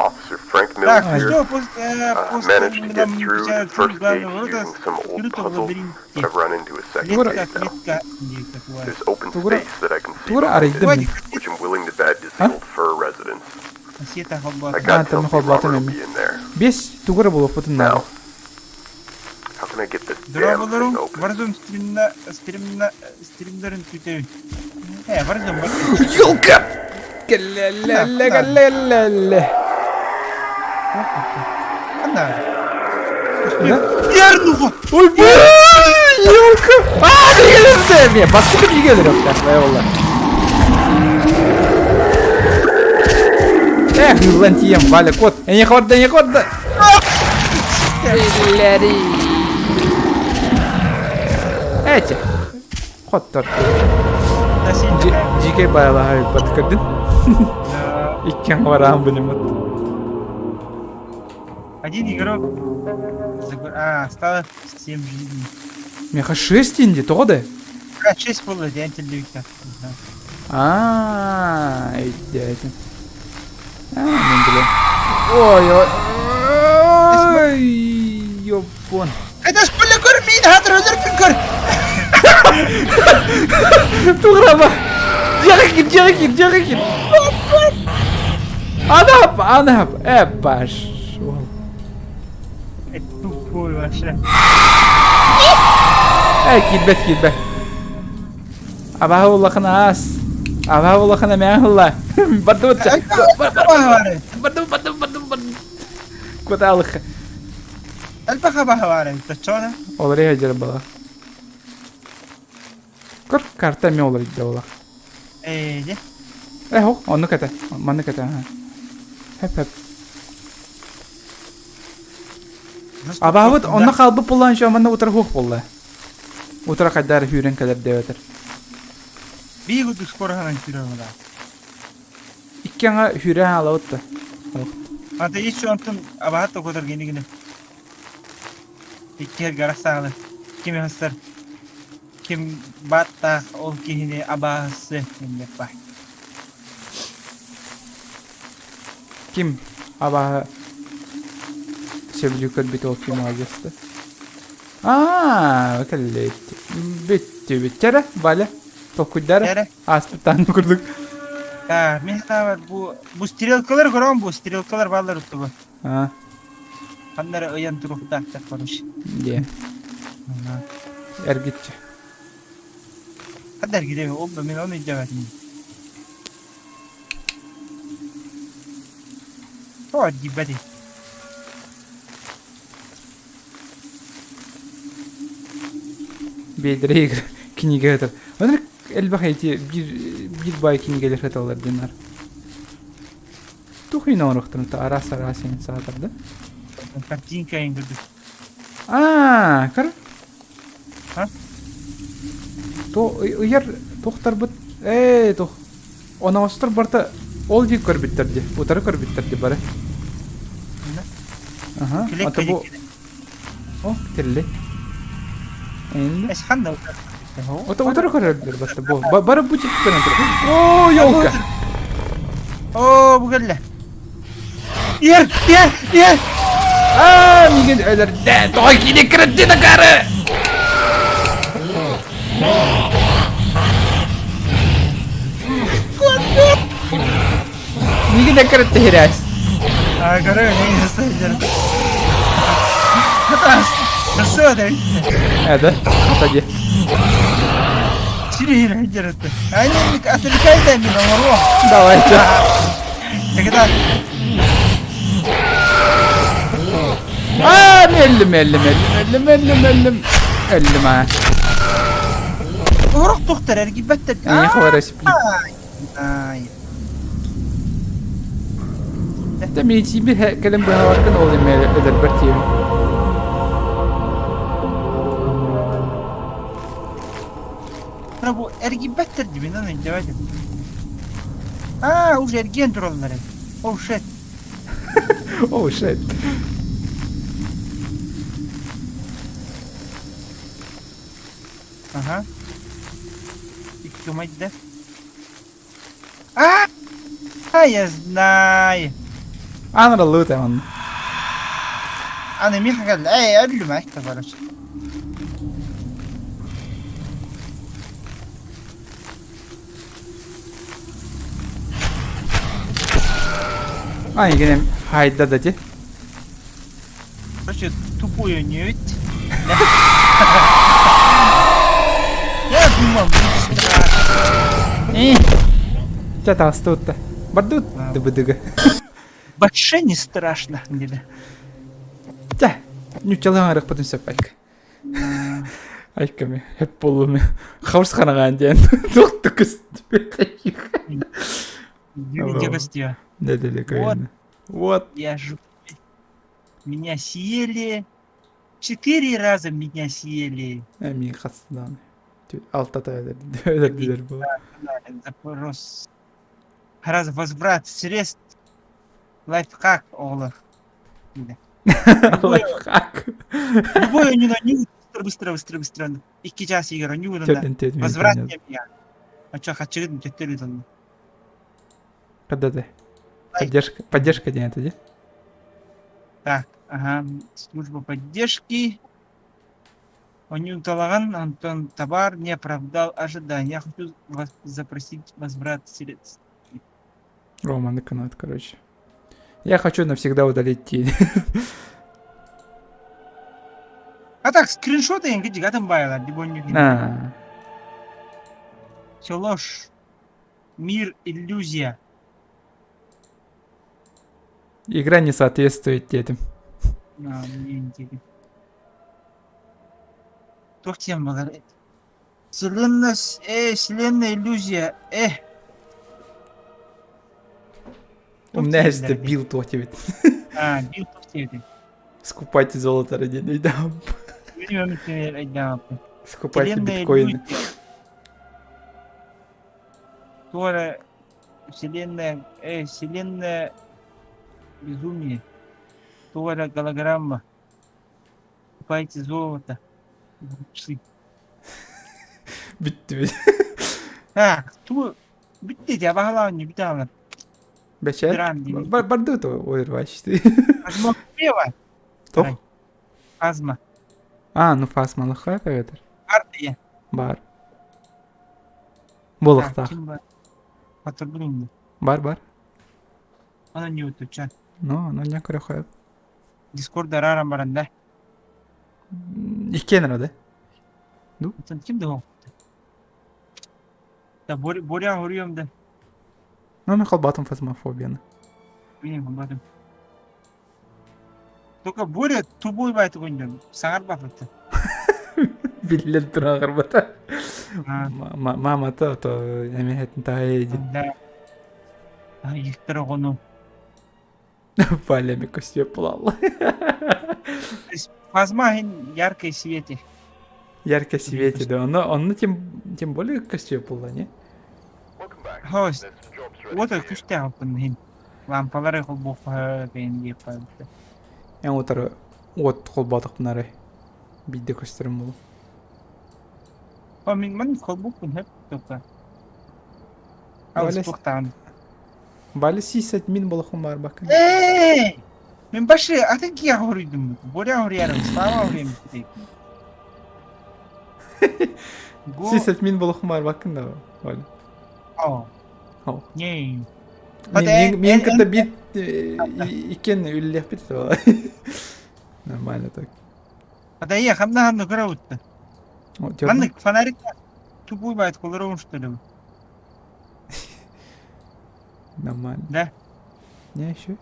Officer Frank Mills Так, here что после, uh, после managed to get through the first gate using some old скрытого puzzle, лабиринте. but I've run into a second Клетка, gate now. клетка, где такое. There's open Тугура- space that I can see Тугура behind арыйдым it, мин. which I'm willing to bet is А? the old fur residence. Света I холбоото. А, got там tells me холбоотум Robert will эмиэ. be in there. Биэс тугура булуохпутун наада. Now, how can I get this damn thing Дорооболорум, open? Warzone стримна, стримна, стримнарын күүтэбин. Э, Warzone, Warzone. Елка! Кэллэллэ-кэллэллэ. Ханна? Да? Ярнуха! Ой, бу! Елка! А, билгэлэрдэ! Бастакы билгэлэр Eyvallah. Эх, ыллан тиийэн Валя кот. Эйиэхэ барда, эйиэхэ барда! Биллэри. Эти. Хоттор. Дьикэй байлаһа ыппат көрдүн. Иккиэн бараан билиммит. Один игрок. А, стало 7 жизней. Миэхэ 6 инди, тоҕо да? А, 6 было, я телевика. Аа, өйдөөтүм. Аа, мен билем. Ой, ой, ой, ёппон. Это ж поле көр, мин хатыр өлөрпүн көр. Туграба. Дьиэҕэ киир, дьиэҕэ киир, дьиэҕэ киир. Анап, анап, э, пошел. Это тупой вообще. Э, киирбэт, киирбэт. Абаһа улахан аас. Абаһа улахан эмээн ылла. Бардыбыт. Бардым, бардым, бардым, бардым. Кутаалык. Элбэх абаһа баар эбит, оччоҕуна. Ол эрэ дьэр бала. Көр, карта эмиэ олордо була. Ээ, дьэ. Э, хо, оннук этэ. Маннык этэ. Хэп-хэп. Абаһабыт онно хаалбыт буоллаан еще манна утары хуох буолла. Утара хайдаар сүүрэн кэлэр диэбэтэр. Биир курдук скороһынан сүүрэн була. Икки аҥа хүрэ хаалабыт да. Ата ис онтон абаһат токотор гини гини. Икки гарах саалы. Ким хастар ким баттаах ол киһини абааһысы иннеппай. Ким абааһы сөбүлүү көрбүт ол ким аҕыста? Аа, кэллит. Бүттүбүт. Чэрэ, Валя, толкуйдара. Чэрэ. Ааспыттаан курдук. Аа, мин санаабар бу бу стрелкалар көрөм бу стрелкалар бааллар уттубу. Аа. Ханнара ыйан туруктаахтар короче. Диэ. Эргиччи. Ханна эргидэби ол да мен оны өйдөөбөтүм. Тоҕо эргийбэтий? Биэдэрэ кинигэ ытар. Онон элбэх эти биир биир баай кинигэлэр ыталлар диэннэр. Тух иин оҥоруохтарын араас араас иин саатар да. Картинка иин курдук. Аа, көр. А? То ыйар тохтарбыт ээ тох оноостор барта ол дии көрбүттэр ди утары көрбүттэр ди бары. Аха, ата бу О, тирли. Энди. Эс ханда Ото утары көрөрдөр батта бу. Бары бу чип көрөн тур. О, ёлка. О, бу кэллэ. Ер, ер, ер. Аа, миигин өлөрдө. Тоҕо киинэ кырдьын акары. Миигин акарытта хирээс. Аа, көрө, миигин сылдьар. Хатас. Nasıl öyle? Это, отойди. Сири хирэ Aynen отвлекай мин оҥоруо. Давайте. Тогда Аа, мэллим, мэллим, мэллим, мэллим, мэллим. Өллүм аа. Урок тухтар эргийбэттэр. Эйиэхэ хварасиплю. Ай. Дэ миитиибир кэлэн быһабаккын ол эмэ өлөрбөр тиийэбин. Бу эргийбэттэр дибин аны өйдөөбөтүм. Аа, уже эргийэн тураллар эбит. Oh shit. Oh shit. Ага. Икки да. А, а, я знаю. Анра лут он. Аны миха кэллэ. Эй, өллүм айта короче. А, игенем хайда да ти. Короче, тупую не ведь. Я думал, будет страшно. Э. Чэ таҕыстыбыт Бардыбыт дыбыдыгы. Вообще не страшно, диде. Чэ, ньуччалыы хаҥарыахпытын сөп айка. Айка ми, хеп буоллум хабыс ханагаан диэн туох да көстүбэт Где гостья? Да-да-да, Вот. Я ж... Меня съели. Четыре раза меня съели. Мин хастыдааны. Алтата өлөрдүлэр була. Запрос. Раз возврат средств. Лайфхак оҕолор. Лайфхак. Любой оонньууну оонньуу быстро быстро быстро быстро икки чаас иһигэр оонньуу гынан возврат диэн Оччо хаччыгын төттөрү ыыталлар. Когда Поддержка, поддержка диэн это дии? Так, ага, служба поддержки. Онньуу талаҕан, Антон табаар не оправдал ожидания. Я хочу вас запросить возврат средств. Роман Канат, короче. Я хочу навсегда удалить тень. А так, скриншоты эҥин атын баайалар дии бу А, Все ложь. Мир иллюзия. Игра не соответствует этим. А, мне интересно. Туох диэн балар? Вселенная, вселенная иллюзия, э. У меня есть билл туох диэбит. А, билл туох диэбит. Скупайте золото ради Скупайте Вселенная биткоины. иллюзия. Туора. Вселенная, вселенная безумие. Туох эрэ голограмма. Купайте золото. Часы. Бүттүбүт. Так, ту бүттэ дии, баһылаан бүтэ хаалан. Бэчээт. Драм дии. Бар барды то ойрвачты. Фазмофобия. Тох? Фазма. А, ну фазмалыха эбэтэр. Бар дии. Бар. Буолуохтаах. Ким бар? Батырбын инде. Бар бар. Аны не өтүччэ. Ну, ну не көрөхөп. Дискорд арааран баран да. Иккиэн да? Оттон ким да ол? Да Боря хоруйом да. Ну, мен холбатым фазмофобияны. Мен холбатым. Только Боря тупой байтык ойнойм. Саҥарбаппыт. Биллэн туран Мамата то эмиһэтин таайы Да. Виктор оҕону. Валя костюм пулалла. Фазма яркой свете. Ярко свете, да. Но он тем более костюм пулла, не? Хост. Вот күстээх хин. Лампалары холбуохха бэйэн диэххэ. Эн утары от холбаатахпынары бидде көстөрүм болу. О, мин ман холбукпун хэп только. Алыс туохтаан. Валя сисать мин болохум бар бакын. Эй! Мин башы атын кия хоруйдум. Боря хоруярым, Слава хоруйум. Сисать мин болохум бар бакын да, Валя. О. О. Не. Мен кытта бит иккен үллэхпит Нормально так. Ата я хамна хамна көрө Маннык фонарик тупой байт колорон что ли? Нормально. Да. Не еще?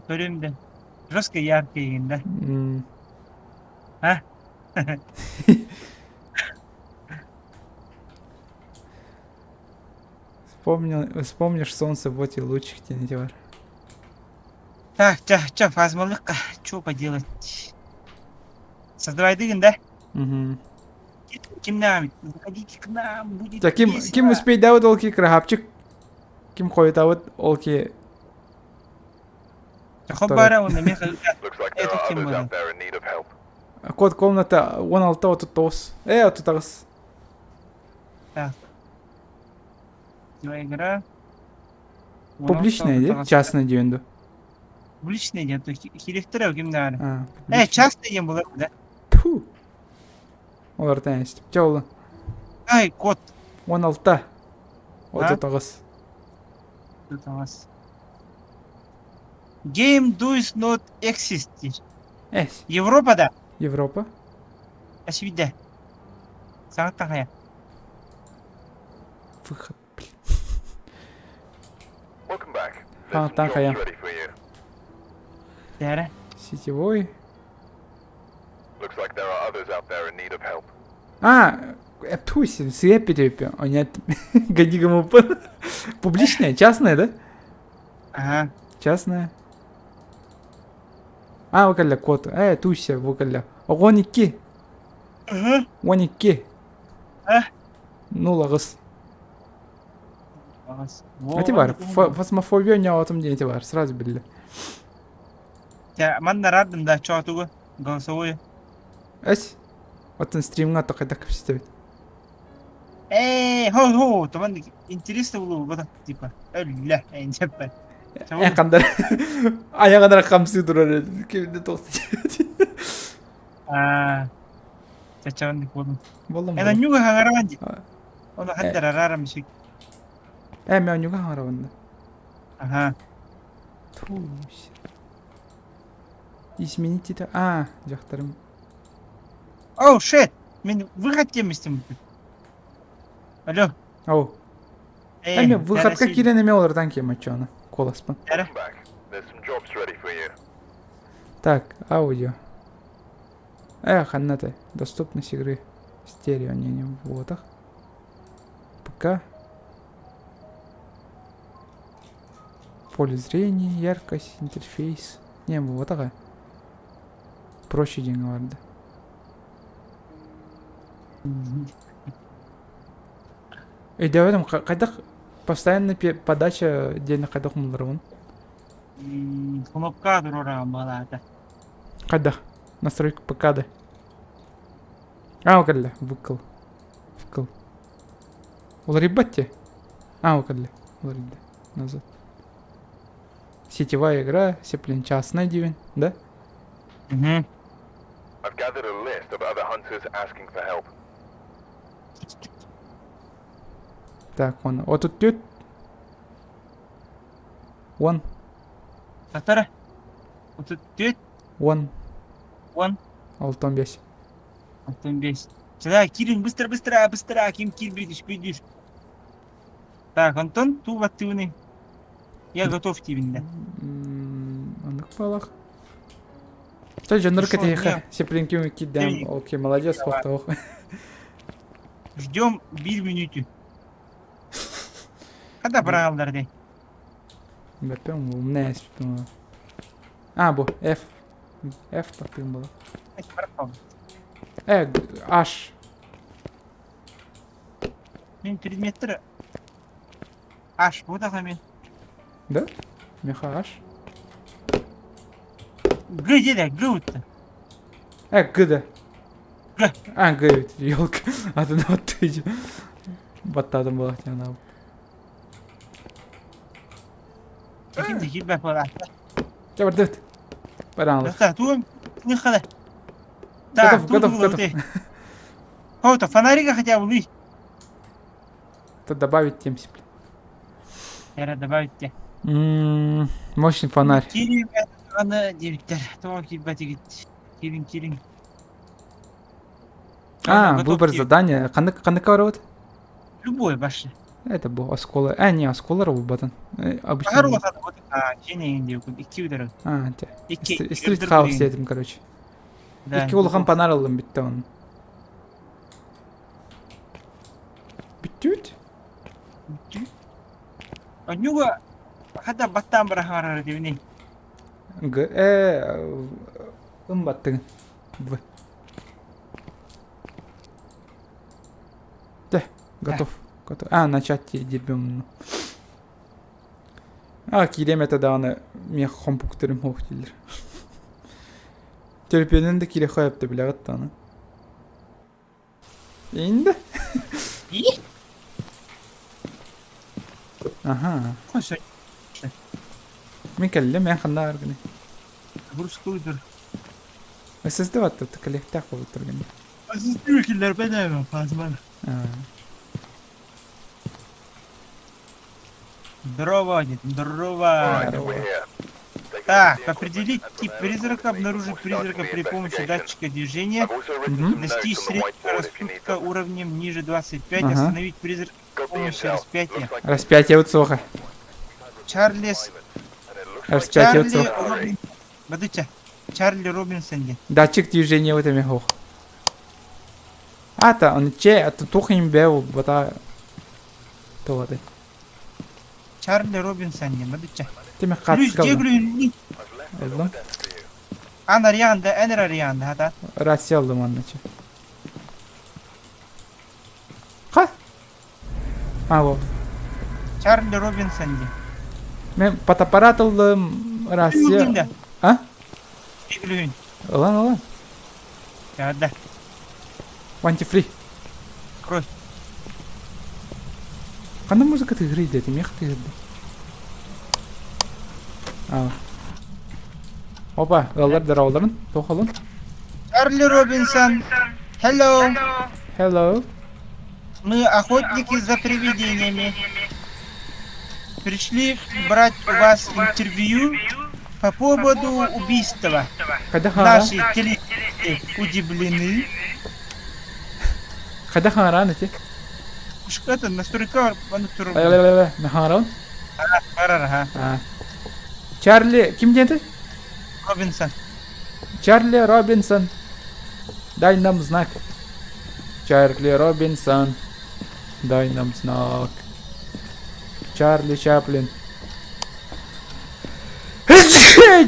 Көрөм да. Жестко яркий да. А? Вспомнил, вспомнишь солнце, вот и лучик тебе бар. Так, ча, ча, фазмалыкка, что поделать? Создавай дыгын, да? Угу. Ким нам? Заходите к нам, будет Так, ким, весело. ким успейдабыт ол ки крахапчик. Ким хойутабыт ол ки... Хоббара, он меха. Looks like there Это are ким others было? out there in need of help. Код комната 16 39. 39. Так. Игра. Публичная, де? Частная дүйенду. Публичная, де? То хиректор ким нар. А, Частная дем была, да? Тьфу. Олар тәністіп. Ча олы? Ай, код. 16. 39. Тут у нас. Game does not exist. Эс. Европада. Европа. Асвиде. Саңа Выход, блин. Welcome back. А, There's some так, а я. jobs ready for you. Дәрі. Сетевой. Looks like there are others out there in need of help. А, тусь, свепи Нет, годи Публичная, частная, да? Ага. Частная. А, вокалля код. Туся, вокалля. 12. Ага. 12. А? Ну, лагыс. Эти бар, фасмофобия не атым ден эти бар, сразу билdi. Манна радым да, чоғытуғы, голосовой. Эс? Оттон стримҥа тоқайда кэпсэтебит. Хо, хо, таман интересно было вот типа. Өллө, энчеппе. Эн кандар аяҕынара хамсыы турар кимде тоқсы. А. Чачаван болдум. Болдум. Эна нюга хагаран ди. А. Оны хаттар арарам шик. Мен нюга хагарабын. Ага. Тусь. Измените это. А, жақтарым. Оу, shit. Мен выход теместим. Алло. Ау. Мен выходка кирен эме олардан кем ачаны. Коласпын. Welcome back. There's some jobs ready for you. Так, аудио. Ханната. Доступность игры. Стерео, не, вот ах. ПК. Поле зрения, яркость, интерфейс. Не, вот ага. Проще деньги барды. Өйдөөбөтүм хайдах постоянный подача диэни хайдах умулларабын? Кнопка туруораҕын баҕалаата. Хайдах? Настройка ПК да. А, кэллэ. Выкл. Выкл. Уларыйбат те. А, кэллэ. Уларыйда. Назад. Сетевая игра, сеплин частная диэн, да? Угу. I've gathered a list of other hunters asking for help. Так, он. 34. Он. Татара. 34. Он. Он. 65. 65. Сюда, Кирин, быстро, быстро, быстро, Ким кирбидиш, бидиш. Так, Антон, ту баттыыны. Я готов тибинде. Оннук буолах. Что, дьоннор кэтиһиэхэ. Сеплинки киддем. Окей, молодец, хохтоох. Ждем бир минуту. Когда быраҕаллар дей? Бэппэм, умная А, бу, F. F таттыым була. Э, H. Мин предметтер H буотаха мин. Да? Меха H. Г диэдэ, Г утта. Э, Г да. Г. А, Г, елка. Атын оттыйжы. Баттадым буолах диэн Ким да киирбэт буолаата. Чэ, бардыбыт. Бараанлых. Да, туом не хала. Так, Готов, готов, готов. О, фонарика хотя бы лый. Это добавить тем сипле. Яра добавить те. Мощный фонарь. Кирин аны диэбиттэр. Тоҕо киирбэт игит. Кирин, кирин. А, выбор задания. Ханнык ханныкка барабыт? Любой башня. Это был осколы. А, не, осколар буолбатын. Обычно. Икки ударар. А, те. Street House диэтим, короче. Икки улахан панар ыллым бүттэ он. Бүттүүт? Оннуга хата баттаан бырахарар дибини. Г э ым баттыгын. В. Те, готов. Готов. А, начать дербем. А, киирем этэ даҕаны миэхэ хомпуктерым суох дииллэр. Төлөпүөнүн да киириэххэ сөп билэҕит даҕаны. Инде. Аха. Мин кэллим, эн ханна аргыный? Бурскуйдур. ССД баттыт кэлиэхтээх буолуттар гэнэ. SSD киллэрбэт эбин фазман. Здорово, дед, здорово. Здорово. Так, определить тип призрака, обнаружить призрака при помощи датчика движения, достичь среднего рассудка уровнем ниже 25, остановить призрака при помощи распятия. Распятие вот суоха. Чарльз... Распятие вот Чарли суоха. Робин... Бадыча. Чарли Робинсон диэн. Датчик движения вот эми хоох. Ата, он че, ата тух им бэу, бата... Тугаты. Чарли Робинсон диэн, бадыча. Теме Плюс хатскалла. дегрүнни. Ыллым. Ан арыйаанда, эн эрэ арыйаанда, хата. Рация ыллым аннычы. Ха? А, вот. Чарли Робинсон диэн. Мен фотоаппарат ыллым, рация... А? Күлүһүн. Ылан, ылан. Да. Антифри. Кровь. Ханна музыка тыгырый дэтим, мех тыгырды. А. Опа, ыаллар дарааларын, тохолун. Чарли Робинсон. Hello. Hello. Мы охотники за привидениями. Пришли брать у вас интервью по поводу убийства. Наши телезрители удивлены. Хайдах хаҥараан ити? Это настройка Хаҥараан? Барар, Чарли, ким диэти? Робинсон. Чарли Робинсон. Дай нам знак. Чарли Робинсон. Дай нам знак. Чарли Чаплин.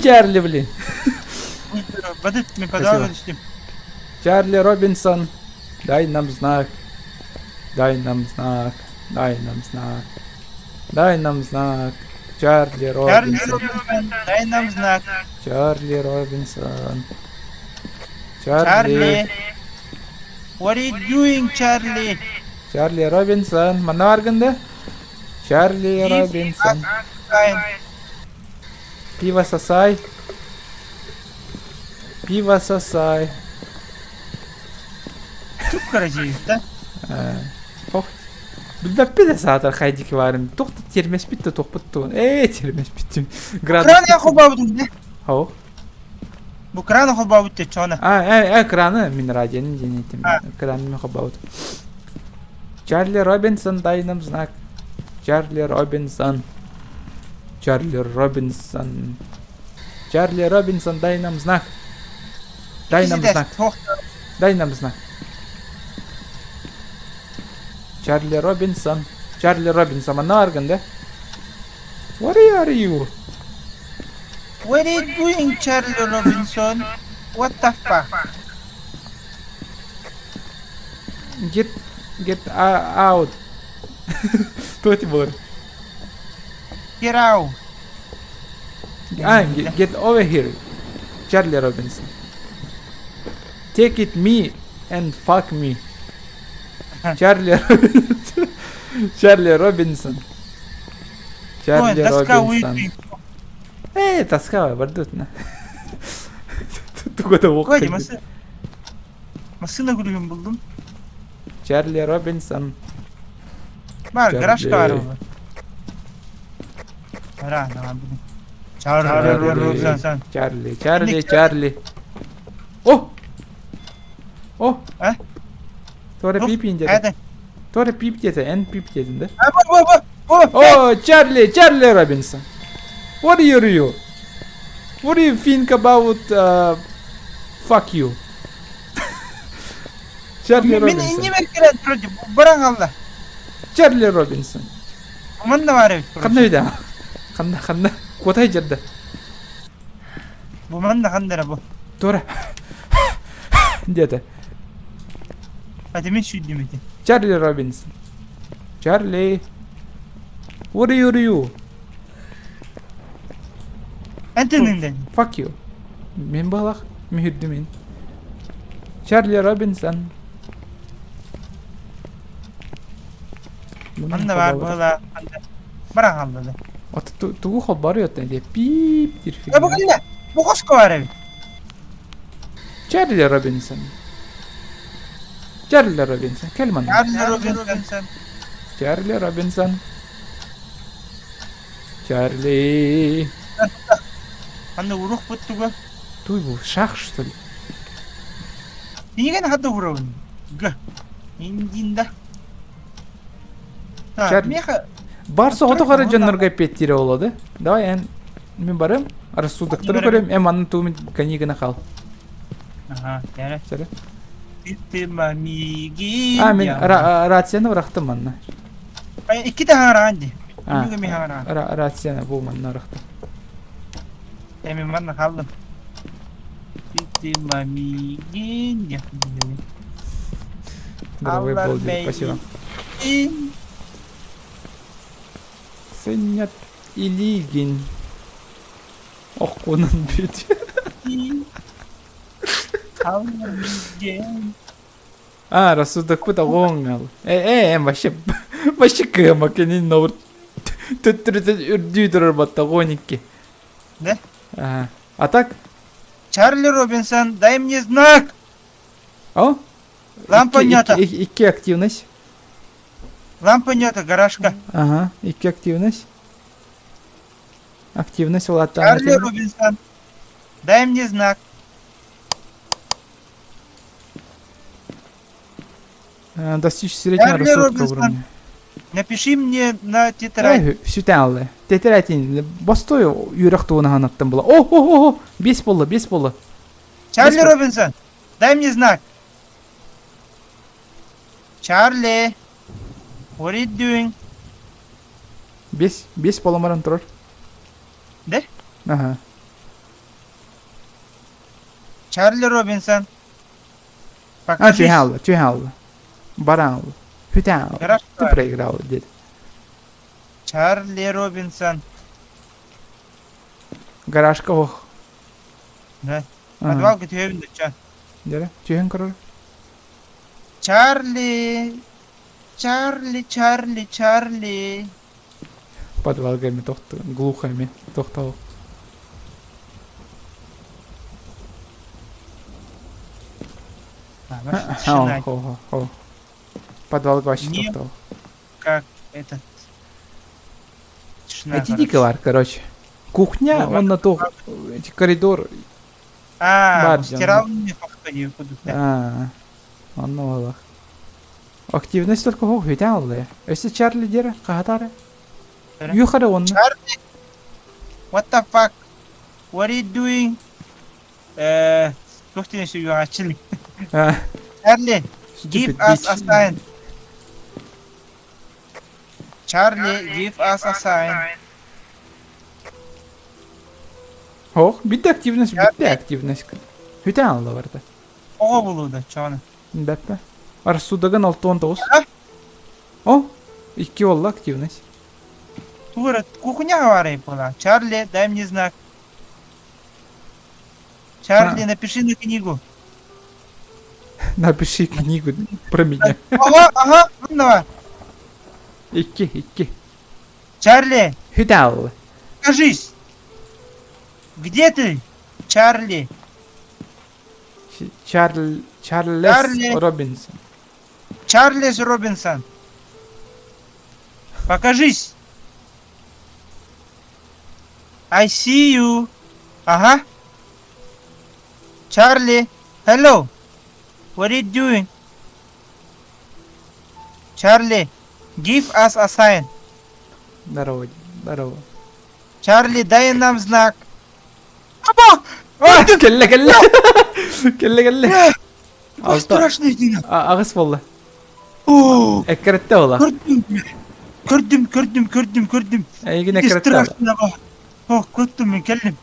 Чарли, блин. Бадыт, мен подавал Чарли Робинсон. Дай нам знак. Дай нам знак. Дай нам знак. Дай нам знак. Чарли Чарли Робинсон. Робинсон, дай нам знак. Чарли Робинсон. Чарли. Чарли. What are you doing, Charlie? Чарли Робинсон. Манна баргын да? Чарли Give Робинсон. us sign. Пиво сосай. Пиво сосай. Тук карадьев, да? Ох. Билбэппит да саатар хайдики баарым. Туох да тиэрмэспит да туохпут тугун. Ээ тиэрмэспит. Градус. Кран я хобабытым да? Хоо. Бу кран холбообут чона. А, э, экраны мин радионы диэн этим. А. Экраны мин холбообут. Чарли Робинсон дай нам знак. Чарли Робинсон. Чарли Робинсон. Чарли Робинсон дай нам знак. Дай нам знак. Дай нам знак. Чарли Робинсон. Чарли Робинсон. Манна аргын да? What are you? What are you doing, Charlie Robinson? What the fuck? Get get out. Туох буолар? Get out. Ah, get, get over here. Charlie Robinson. Take it me and fuck me. Чарли Робинсон. Чарли Робинсон. Чарли Робинсон. Э, тоска бардутна. Туга да Коди, масы. Массыына күлүгүн булдум. Чарли Робинсон. Бар, гаражка бар ол. Ара, давай будем. Чарли Робинсон. Чарли, Чарли, Чарли. О! О! А? Туора пип диэтэ. Хайда. Туора пип диэтэ, эн пип диэтин да? А, бу, бу, бу, бу. О, Чарли, Чарли Робинсон. What are you? What do you think about fuck you? Чарли Мин Робинсон. иннибэр кэлэн вроде баран хаалла. Чарли Робинсон. Манна баар эбит. Ханна вида? Ханна, ханна. Куотай дьарда. Бу манна ханна эрэ бу. Туора. Диэтэ. Ати мин сүүрдүм ити. Чарли Робинсон. Чарли. What are you? Эн тыннын Fuck you. Мин балах. Мүһүрдүм мин. Чарли Робинсон. Манна баар буола. Баран хаалла да. Ото тугу холборуй оттан диэ пиип диир Э бу кэллэ. Бу хоско баар эбит. Чарли Робинсон. Чарли Робинсон. Кэл манна. Чарли Робинсон. Чарли Робинсон. Чарли. Манна урух буттуга. Туй бу шах что ли? Кинигэн хадда уругун. Г. Индинда. Чарли. Меха. Бар соҕотох эрэ дьоннорго эппиэттиирэ буолуо да? Давай эн мин барым, рассудоктары көрөм, эн манна тугу гына хаал. Ага, кэрэ. Сэрэ. Ты мамигин. А, мин рацияны бырахтым манна. Иккитэ хаҥараҕын дии. А, Бүгүн ми хаҥараҕын. рацияны бу манна бырахтым. Эми манна хааллым. Ты мамигин. Здоровый был, спасибо. Сыннят Илигин. Охкунан бит. А, рассудокпут оҕоҥ Э, э, эн вообще, вообще кыама кенин нобур төттөрүтэ үрдүү турар батта гоникки. Да? Ага. А так? Чарли Робинсон, дай мне знак! О? Лампа нята. Икки активность. Лампа нята, гаражка. Ага, икки активность. Активность Чарли улааттаан. Робинсон, дай мне знак. Достичь среднего Чарли рассудка Робинсон. уровня. Напиши мне на тетрадь. Э, сүтэн алла. Тетрадь бостой үөрэх туһунан була. О, о, о, бес буолла, бес буолла. Чарли Бес- Робинсон, дай мне знак. Чарли, what are you doing? Бес, бес буолан баран турар. Да? Ага. Чарли Робинсон. А, Покажись. түһэн алла, түһэн алла. Баран алла. Бүтэн. Гараж Ты бар. проиграл, дед. Чарли Робинсон. Гаражка ох. Да. Подвалга түһэбин да Дere. Түһэн көрөр. Чарли. Чарли, Чарли, Чарли. Подвалга эми тохту, глухо эми тохтол. Тишина. Хо, хо. Подвалга вообще Не. тохтол. Как этот. Тишина. Эти дикалар, короче. Кухня, Ну, он на то, эти коридор. А, Бар стирал мне повторил. А, онно олох. Активность только хох бүтэн аллы. Өссө Чарли дера, кахатары. Юхары онно. Чарли? What the fuck? What are you doing? Туох диэн сүгүөҕэччил. Чарли, give Stupid us a bitch. sign. Charlie, give us a sign. Ох, битте активность, битте активность. Бүтэн алла барда. Оҕо булууда, чоҕону. Бэппэ. Арсудаган 69. А? О, икки олла активность. Тугура, кухняҕа баарай буолаа. Чарли, дай мне знак. Чарли, напиши на книгу. Напиши книгу про меня. Ага, ага, онно. Икки, икки. Чарли, Бүтэн алла. покажись. Где ты? Чарли. Чарль, Чарлес Чарли. Робинсон. Чарльз Робинсон. Покажись. I see you. Ага. Чарли. Hello. What are you doing? Чарли, give us a sign. Здорово, здорово. Чарли, дай нам знак. Аба! Кэллэ, кэллэ. Кэллэ, кэллэ. Ой, страшный дина. Аҕыс буолла. О, Эккирэтте буолла. көрдүм. Көрдүм, көрдүм, көрдүм, көрдүм. Эйигин Иди эккирэтте буолла. страшно. О, көрдүм мен кэллим.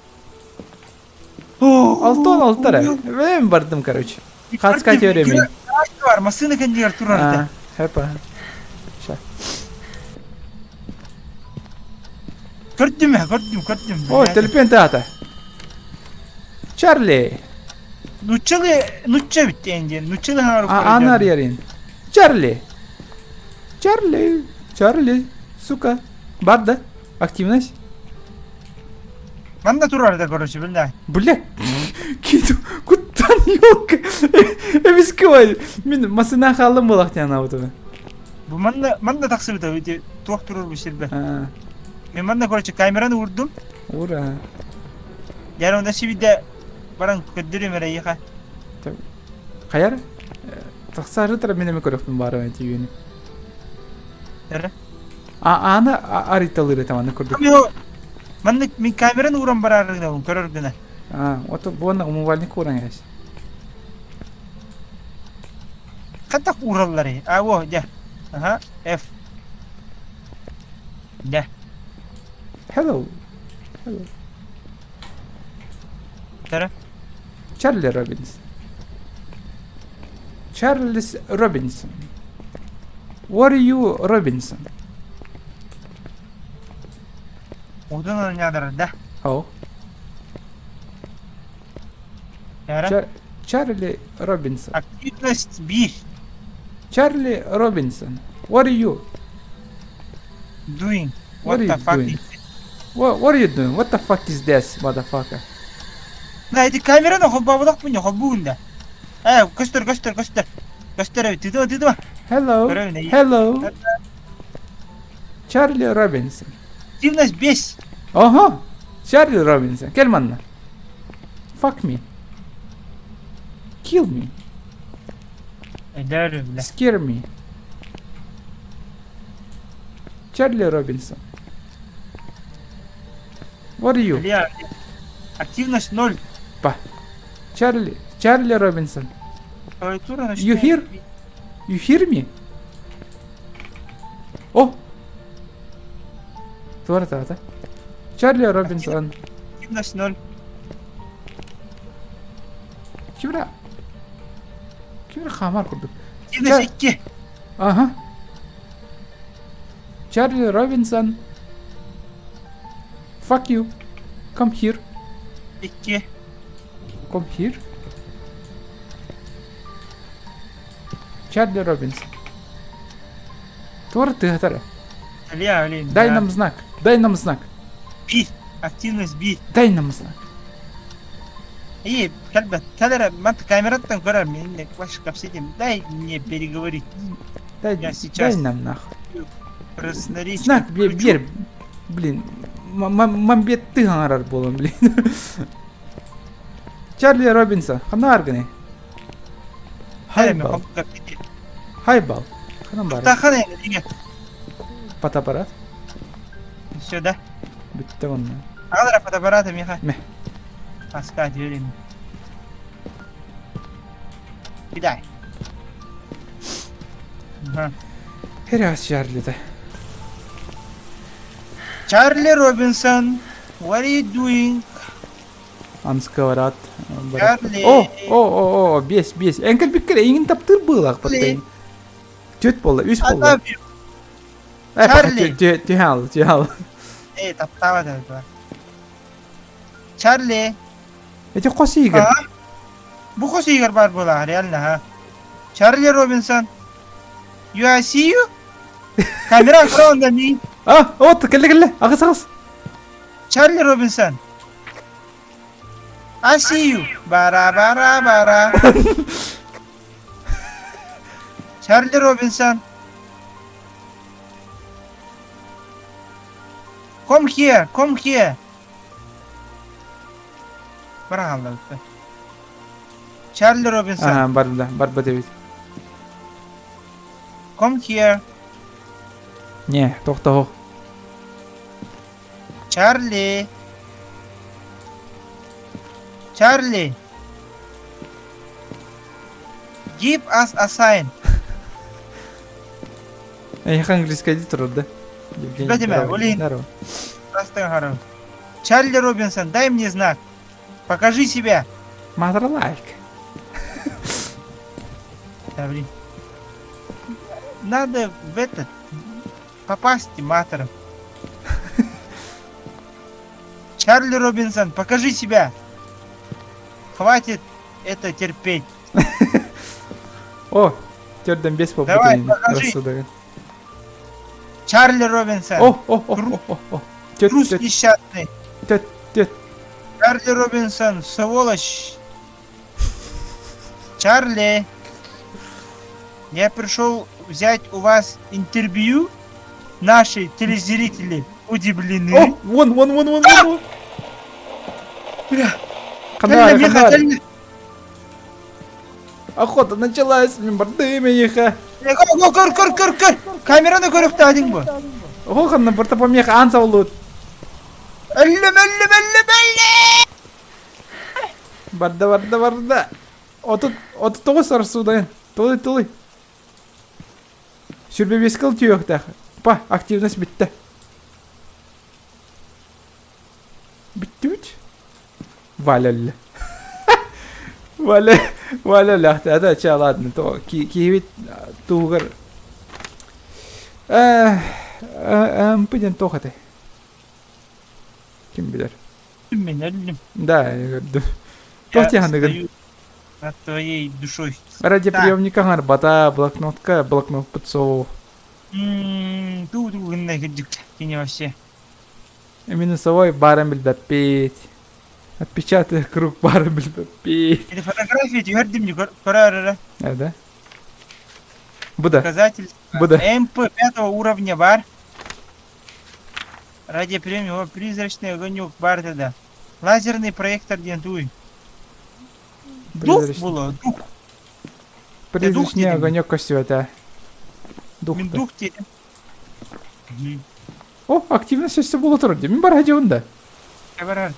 О, Алтон алтара. Мен бардым, короче. Хаска теорема. Бар, массыына кэннигэр турар этэ. Хэпа. Ща. Көрдүм, көрдүм, көрдүм. Ой, төлөпүөн таата. Чарли. Нуччалы, нучча бүттен диэн. Нуччалы хаҥар Аны арыйарин. Чарли. Чарли. Чарли. Сука. Бар да? Активность. Манна турар да, короче, бля. Бля, киду, куттан елка. Эбискевай. Мин масына хаалым булах диэн абытыбын. Бу манна, манна тахсыбыта, эти туох турар бу сирбэ. А, Мен манна, короче, камераны уурдум. Ура. Дьэ, онно сибидэ баран көрдөрүм эрэ эйиэхэ. Хайар? Тахсары тара мин эми көрөхпүн баарым эти үйүнү. Эрэ. А аны арыйталыр этем аны көрдүк. Маннык мин камераны ууран бараар гынабын көрөр гына. А, ото буонна умывальник ууран эс. Хантах уураллары? А, во, дьэ. Ага, F. Дьэ. Hello. Hello. Эрэ. Чарли Робинсон. Чарльз Робинсон. What are you, Robinson? Удун оонньоодорор да. Oh. Эрэ. Чарли Робинсон. Активность биир. Чарли Робинсон. What are you? Doing. What What are the you fuck doing? is this? What are you doing? What the fuck is this, motherfucker? На, ити камераны холбооботохпун холбуун да. Ээ, көстөр, көстөр, көстөр. Көстөр эбит, тыытыма, тыытыма. Hello. Көрөбүн, Hello. Чарли Робинсон. Активность 5. Ага. Чарли Робинсон. Кэл манна. Fuck me. Kill me. Эдэр, бля. Scare me. Чарли Робинсон. What are you? Бля, активность 0. Па. Чарли. Чарли Робинсон. Клавиатура You hear? You hear me? О! Туора-таата. Чарли Робинсон. Активность 0. Кимра? Кимра хамар курдук. Активность 2. Ага. Чарли Робинсон. Fuck you. Come here. Икки. Come here. Чарли Робинсон. Туора тыатара. Илья, блин. Дай нам знак. Дай нам знак. Би. Активность би. Дай нам знак. И, кэлбэт, кэлэрэ, мат камераттан көрөр, мен ваш капсидим. Дай мне переговорить. Дай, Я сейчас. дай нам нахуй. Красноречие. Знак бер, бер. Блин, мамбет ты гонорар буолан, блин. Чарли Робинсон, хана арганы. Хайбал. Хайбал. Ханан бар. Тахана диге. Фотоаппарат. Все, да? Бүттэ онно. Аҕалара фотоаппарата миэхэ. Мэ. Аска дьүөрин. Кидай. Херас Чарли-то. Чарли Робинсон, what are you doing? Ансковорат. Чарли. О, о, о, о, бес, бес. Эҥкэл биккер эйигин таптыыр быылаах баттайын. Түөт буолла, үс буолла. Чарли. Түһэал, түһэал. Эй, таптаабат это. Чарли. Эти хос игр. Бу хос игр бар буолаа, реально, ха. Чарли Робинсон. You I see you? Камера фронда ми. А, вот, кэллэ кэллэ. Аҕыс аҕыс. Чарли Робинсон. I see you. Бара бара бара. Чарли Робинсон. Come here, come here. Быраҕаллабыт. Чарли Робинсон. Ага, барда, барбат эбит. Come here. Не, тохтоо. Чарли. Чарли. Give us a sign. Эйиэхэ английскайдыы турар да? Евгений, Билбэтим ээ, здорово. ол иһин Здорово. Растан харам. Чарли Робинсон, дай мне знак. Покажи себя. Mother like. Да, блин. Надо в этот попасть матером. Чарли Робинсон, покажи себя. Хватит это терпеть. О, төрдөн бес болбут Давай, эйин покажи. рассудагын. Чарли Робинсон. О, о, о, о, о, о. Төт, Трус төт, несчастный. төт, төт. Чарли Робинсон, сволочь. Чарли, я пришел взять у вас интервью. Наши телезрители удивлены. О, вон, вон, вон, вон, вон, вон. Бля, Ханара, Миха, ханара. кэллэ. Охота началась, мин бардым эйиэхэ. Го, го, көр, көр, көр, көр. Камераны көрүөхтээдиҥ бу. Оҕо ханна барта помеха аан сабыллыбыт. Өллүм, өллүм, өллүм, өллүм! Барда, барда, барда. 39 арсуудайын. Тулуй, тулуй. Сүрбэ биэскэ ыл түһүөхтээх. Па, активность бүттэ. Бүттүбүт. Валя өллө. Валя, Валя өлөөхтөөтө. Чэ, ладно, то киһибит туһугар МП диэн туох этэй? Ким билэр? Мин өллүм. Да, көрдүм. Туох тиһаныгын? Над твоей душой. Радиоприемника хаҥарбата, блокнотка, блокноппут суох. Туу туу гынна кырдьык кини вообще. Минусовой баарын билбэппит. Отпечатый круг баарын билбэппит. Или фотография түһэрдим көрөр эрэ. Э, да? Бу да. Доказательства. Бу да. МП пятого уровня бар. Радиоприемник, призрачный огонек бар да. Лазерный проектор диэн туй. Дух было, дух. Призрачный огонек көстүбэтэ. Дух. Мин дух диэтим. О, активность өссө буола турар дии. Мин бара дьиэбин да. Барар.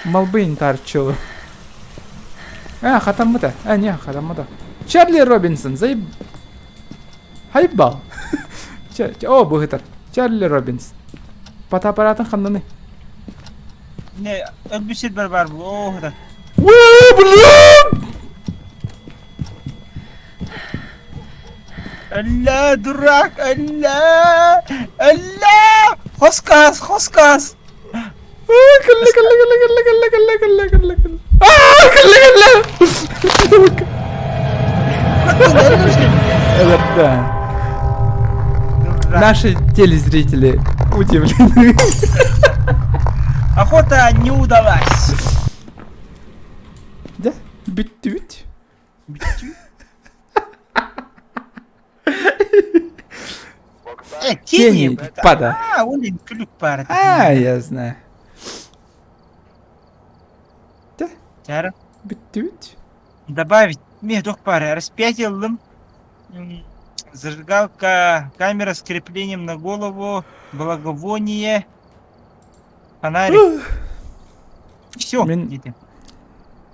Малбыйын таарчылы. А, хатаммыта. А, не, хатаммыта. Чарли Робинсон, заеб... Хайбал. О, быһытар. Чарли Робинсон. Фотоаппаратын ханнаны. Не, өлбүт сирбэр баар бу. Оо, да. Блин! Өллө, дурак, өллө! Өллө! Хоскас, хоскас! Кэллэ, кэллэ, кэллэ, кэллэ, кэллэ, кэллэ, кэллэ, кэллэ, кэллэ. Аа, кэллэ, кэллэ! Это Наши телезрители удивлены. Охота не удалась. Да? Бүттүбүт. Тени, Тени пада. А, он күлүк баар. А, я знаю. Да? Чара. Бүттүбүт. Добавить. Мен туох баар. Распятие ыллым. Зажигалка, камера с креплением на голову, благовоние, фонарик. Все, Мен- дети.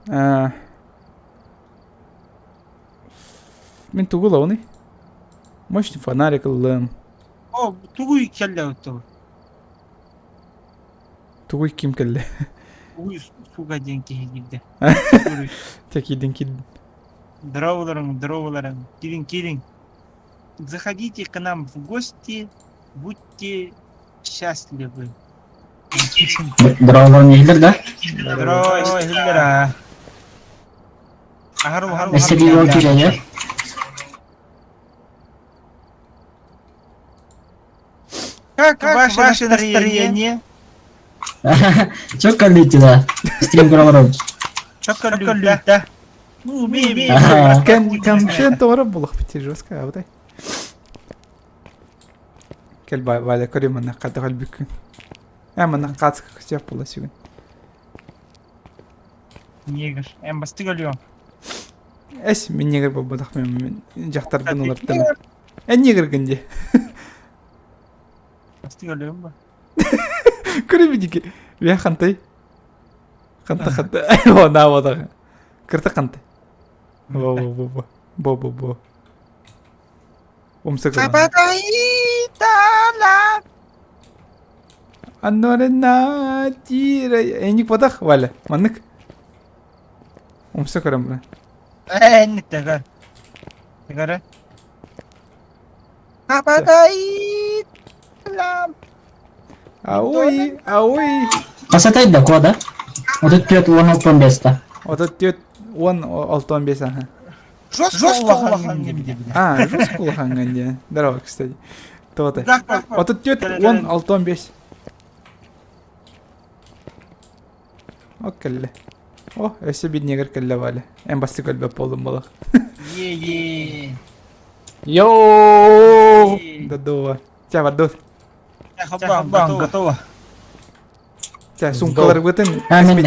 А, Мин тугу ылабыный? Мощный фонарик ыллым. О, тугуй кэллэ отту. Тугуй ким кэллэ? Тугуй суга диэн киһи киирдэ. Текидин кидин. Здороволарың, здороволарың. Кириҥ, кириҥ. Заходите к нам в гости, будьте счастливы. Здороволорун иһиллэр да? Здорово, иһиллэр аа. Аһар улахан Өссө биир уол киирэллэр. Как, как ваше, ваше настроение? Чокка да. Стрим көрөлөрүм. Чокка да. Ну, умеем. Контент оҥорор буолуохпут жестко, абытай. Кэл Валя көрүм манна хата өлбүккүн. Ээ манна хаацка көстүөх буолла сүгүн. Негр. Эн бастык өлүөм. Эс мин негр буолбатах мен дьахтарбын уларттым. Эн негргын дии. Бастык өлүөм ба. Көрө Бия хантай. Ханта ханта. О, на вот. Кырта хантай. Во во во во. Бо бо бо. Умса гынан. Аннорена тира. Эник бодах Валя. Маннык. Умса көрөм бра. Энник тагар. Тагара. Хапатай. Ауй, ауй. Хасатай да кода. 34 10 15 34 10 6 аха. Жестко улахан диэн. А, жестко улахан диэн. Здорово, кстати. То-то. 34 10 6 О, кэллэ. О, өссө биир негр кэллэ Валя. Эн бастык өлбөт буоллум балах. Е-е. Йоу! Додула. Чэ, бардут. Хоппа, готово. Чэ, суумкаларбытын А, мен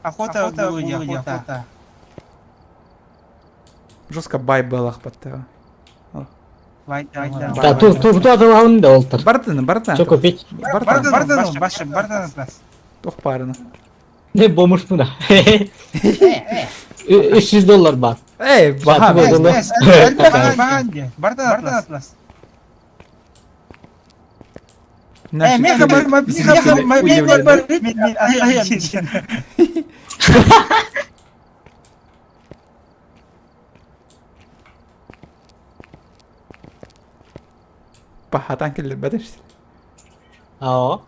Охота, охота. Жестко бай балах баттаҕа. Да, ту ту ту атылаһын да олтар. Бардыны, бардын. Чо купить? Бардын. Бардын, башы, бардын нас. Туох баарына. Не бомжпун да. 300 доллар бар. Эй, баха. Бардын атлас. Э, меха бар, меха бар, Бахатан кэллэрбэтэр. Аа.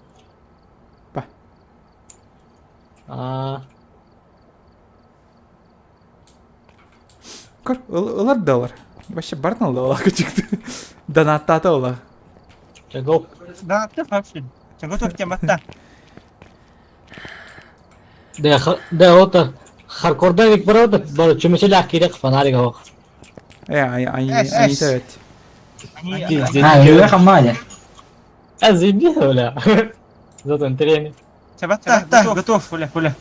Ба. Аа. Көр, ылар да ылар. Вообще бартын да ылар чыкты. Донаттаата ылар. Чего? Донатты вообще. Готов тем атта. Да, да, вот хардкорда бик бар вот, бар чөмөсөлөөх киирек фонарик ох. Э, они они evet. А, үөрэх амма А заебись, бля. Зато тренинг. Чабатта, готов, Оля, Оля.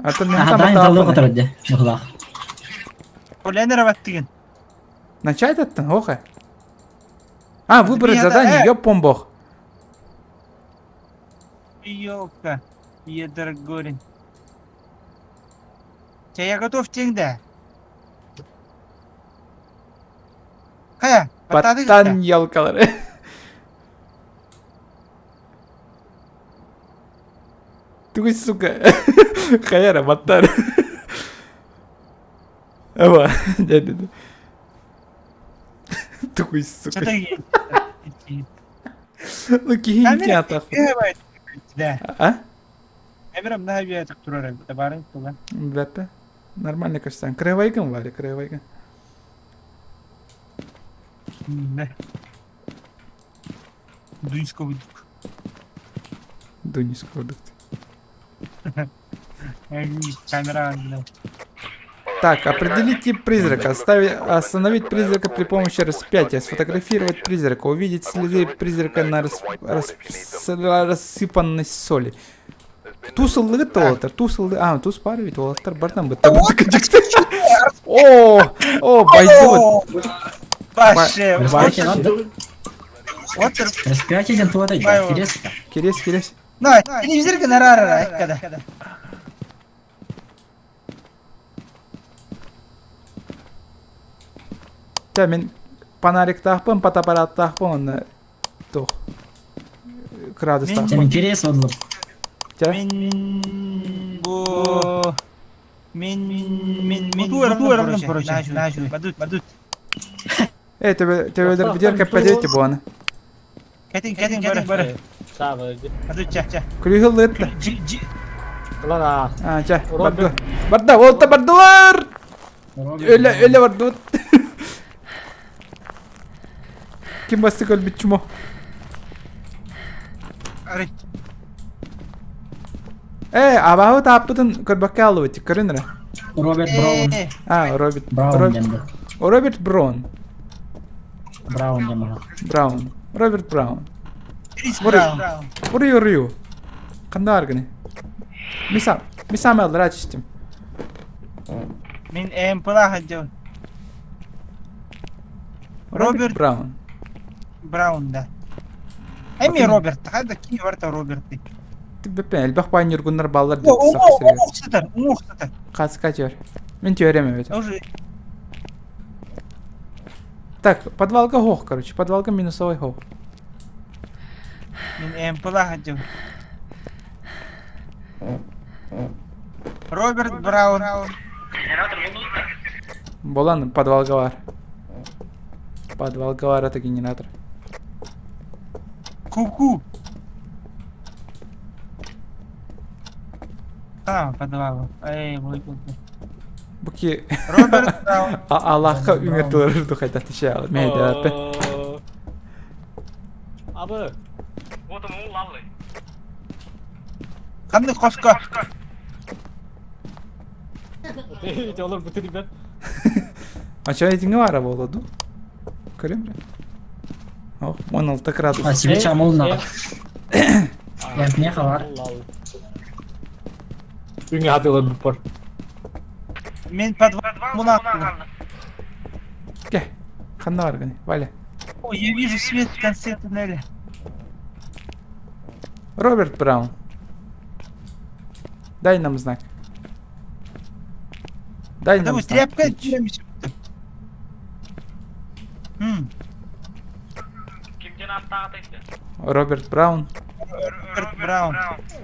А то мен Аха, там таллы которды. Бухлах. Оля, не рабаттыгын. Начать аттан, оха. А, выбрать задание, ёп бог. Ёлка, Едоргорин. Я готов теңді. Қая, Баттан елкалары. Тугуй, сука. Хаяра, баттар. Эва, дядя. Такой, сука. Ну, киһи театр. Да. А? Эмирем наһаа үөтүк турар эбит, барын тула. Бәппе. Нормально көстөн. Крывайгын Валя, крывайгын. Да. Дуньского дук. Дуньского дук. Камера Так, определить тип призрака, оставить, остановить призрака при помощи распятия, сфотографировать призрака, увидеть следы призрака на рас, рас, рассыпанной соли. Туус ыллыгыт уолаттар, туус ыллы... А, туус баар эбит уолаттар бартан бытта О, о, байдыбыт. Вообще, Распятие надо? Распятие туата Кирес. Кирес, кирес. На, телевизорга нарара, когда. Чэ, мин фонариктаахпын, фотоаппараттаахпын онно туох кыраадыстаахпын. Мин кирес оннук. Чэ? Мин бу мин мин мин бу короче, бадут бадут. Э, тебе тебе бидер кэппэтиэти буаны. Кэтин кэтин бары бары. Бадут чэ чэ. Күлүһүл лытта. Лана. А, чэ, барды. Барда, олта бардылар! Өлө, өлө бардыбыт. Ким бастык өлбүт чмо? Э, абаһы тааппытын көрбөккө алыбыт, көрүн эрэ. Роберт Браун. А, Роберт. Браун диэн Роберт Браун. Браун диэн Браун. Роберт Браун. Крис Браун. Уруй уруй. Ханна аргыны? Мисам, мисам аллара түстүм. Мин МПла хаддьабын. Роберт Браун. Браун, да. Эми Роберт, хайда ким барта Роберт. Беппен элбэх баай ньургуннар бааллар диэн Уҥуох сытар, уҥуох сытар. Хаска түөр. Мин түөрэм эбит. Уже Так, подвалга хох, короче, подвалга минусовой хох. Мин МПла хаддьабын. Роберт Браун. Болан подвалга бар. Подвалга бар это генератор. Ку-ку. А, подвал. Эй, мой Буки. Роберт Браун. Аллахка үҥэр духайда тише мэйдэ Абы. Ханнык хоско. Олор бүтүрбен. Ача этиңе бара болду. Көрөм. О, 16 градус. А себе чамылна. Я не хавар. Үңе хатылар бар. Мен подвал муна. Ке. Ханна бар гыны. Валя. Ой, я вижу свет в конце туннеля. Роберт Браун. Дай нам знак. Дай нам Давай, знак. тряпка. Бич. Роберт Браун. Роберт Браун.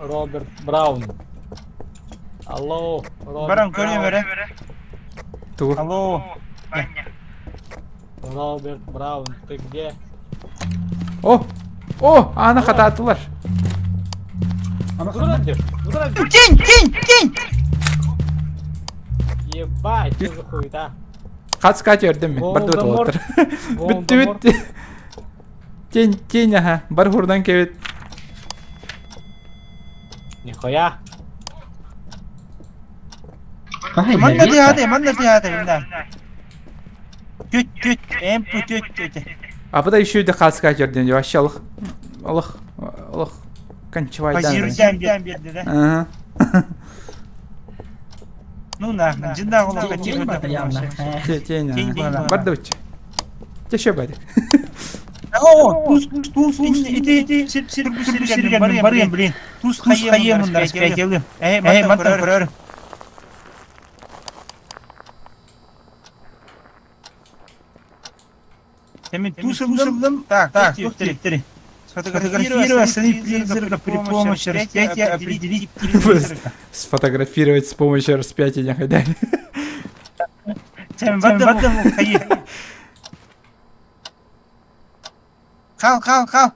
Роберт Браун. Алло, Роберт Баран көрөм эрэ. Тугу. Алло. Роберт Браун, ты где? О! О! Аны хатаатылар. Тень, тень, тень! Ебать, что за хуета? Хаска көрдүм мен. Барды олаттар. Бүттү бүттү. Тень, тень, ага. Бар хурдан кебет. Нихуя. Манна тыһааты, манна тыһааты, да. Түт, түт, эмп түт, түт. А потом еще и хаска көрдүм. Вообще алых. Алых. Алых. Кончевайдан. Позирден берди, да? Ага. Ну нахрен, жинда олохха тихо Тень, тень. Барды үччэ. Теше бадик. О, туз, туз, ити, ити, сир, сир, сир, сир, барыйм, блин. Туз хайемын распятие. Э, мантан көрөр. Мен туз ылдым. Так, так, три, три. Сфотографировать следы призрака при помощи распятия, определить тип призрака. Сфотографировать с помощью распятия не ходили. Sen бардым хайы. Хал, хал, хал.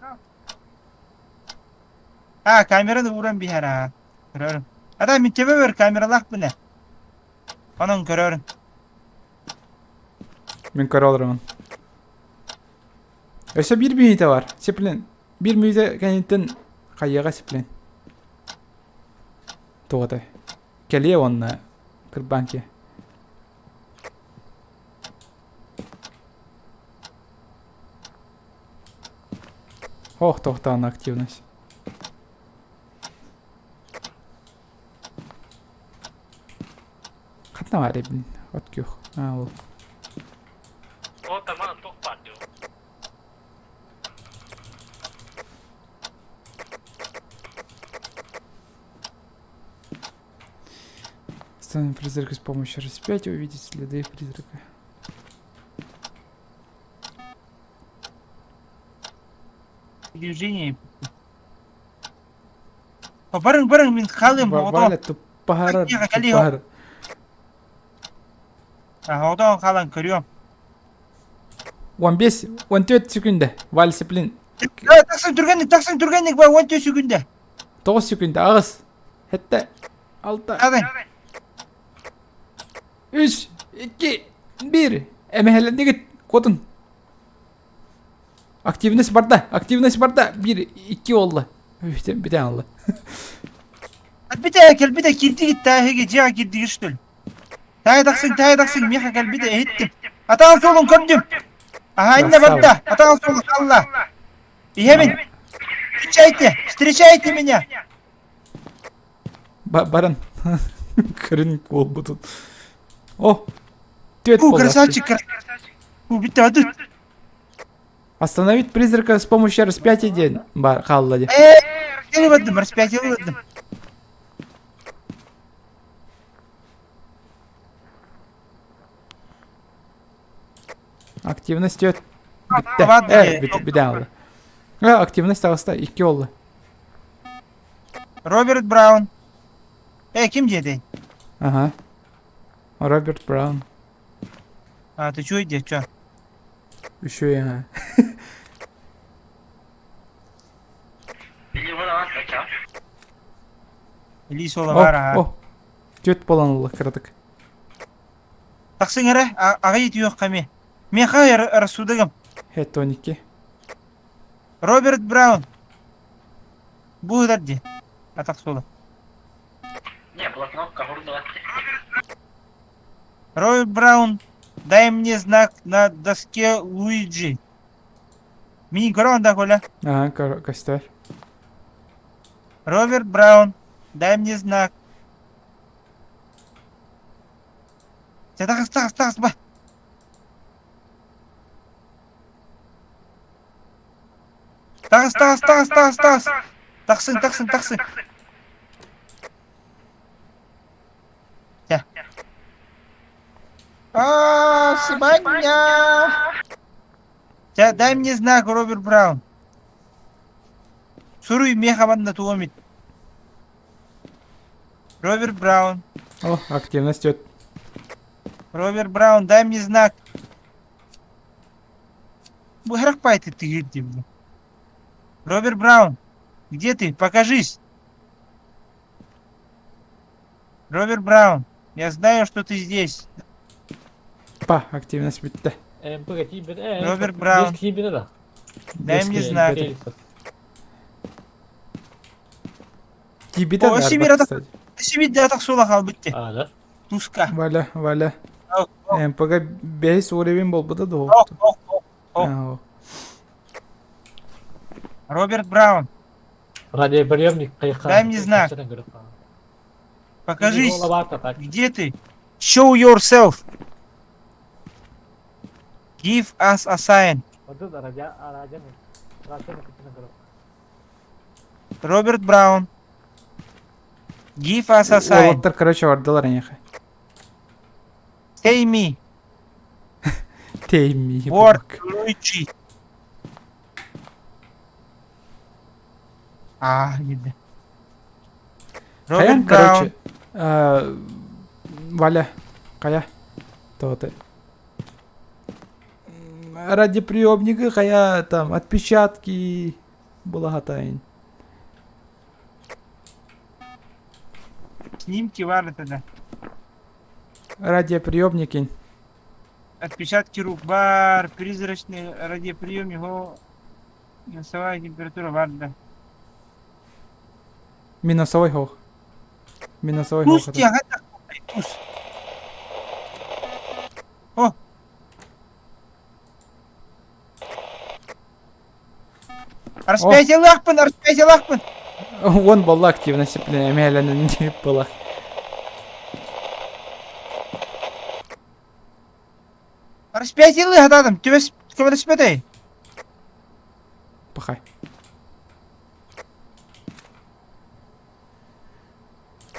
А, камераны ууран биһэр аа. Көрөрүм. Ата мин төбөбөр камералаах бына. Онон көрөрүм. Мин көрө олоромун. Өссө биир мүнүүтэ бар. Сиплин. Биир мүнүүтэ кэнниттэн хайыаҕа сиплин. Туота. Кэлиэ уонна кырбаан киэ. Ох, тохтаан активность. Хатна бар блин. От күөх. А, ол. Станем призрака с помощью распятия, увидеть следы призрака. Движение. Барың, барың, мин халым, Валя туппаһарар, туппаһар. Оҕотоон хаалан көрүөм. 15, 14 секунда. Валя Сеплин. Тахсан түргэнник, тахсан түргэнник, ба 14 секунда. 9 секунда, аҕыс. Хетте. 6. 3, 2, 1. Эмэһэлэннигит, куотун. Активность барда, активность барда. 1, 2 олла. Бүтэн алла. Кэлбитэ, кэлбитэ, кирдигит тааһыги, дьиэҕэ кирдигит что ли? Таай тахсыҥ, таай тахсыҥ, миэхэ кэлбитэ, иһиттим. Атаҕын суолун көрдүм. Аһа, иннэ барда, атаҕын суолун хаалла. Иһэбин. Встречайте, встречайте меня. Баран. Көрүн буолбутун. О, түөт Фу, красавчик, красавчик. Фу, бүтті, адыт. Остановить призрака с помощью распятия день бар хаалла дии. Э, бардым, распятие бардым. Активность түөт. Бүттэ. Э, бүтэ алла. Э, активность таҕыста, икки олла. Роберт Браун. Э, ким диэтэй? Ага. Роберт Браун. А, ты чё иди, чё? Еще я. Илии суола баар аха. О, түөт буолан ылла кыратык. Тахсыҥ эрэ, аҕай итиэх эмиэ. Миэхэ рассудогым. Хеттоники. Роберт Браун. Бу ыдар дии. Атах суола. Роберт Браун, дай мне знак на доске Луиджи. Мин көрөҕүн да, Коля? Ага, костер. Роберт Браун, дай мне знак. Тахас, тахас, тахас, ба. Тахас, тахас, тахас, тахас, тахас. Тахсың, тахсың, тахсың. Чэ. А, сегодня. Чэ, дай мне знак, Роберт Браун. Суруй меха манна туомит. Роберт Браун. О, активность идет. Роберт Браун, дай мне знак. Бу харахпайты тыгыр дии. Роберт Браун, где ты? Покажись. Роберт Браун, я знаю, что ты здесь. Па, активность бүттэ. Роберт Браун. Дай мне знак. Тибите О, Сибирь Сибирь тахсула хаалбыт А, да? Туска. Валя, Валя. МПГ бэһис уровень буолбута дуо? Роберт Браун. Радиоприемник Дай мне знак. Покажись. Где ты? Show yourself. Give us a sign. Роберт Браун. Give us a sign. Уолаттар, короче, бардылар эйиэхэ. Say me. Say me. Word Luigi. А, видно. Хайан, короче, Валя, хайа, тоҕо. Радиоприемнигы хайа там отпечатки булаһатайын. Снимки бар это да. Радиоприемникин. Отпечатки рук бар, призрачный радиоприем его минусовая температура бар да. Минусовой хох. Минусовой Туз хох. тиаҕа туз. О! Распятие-лахпын, распятие-лахпын! Вон была активность, блин, не была. Распятие хатадым, түбэс көмөлөспөтөй. Пахай.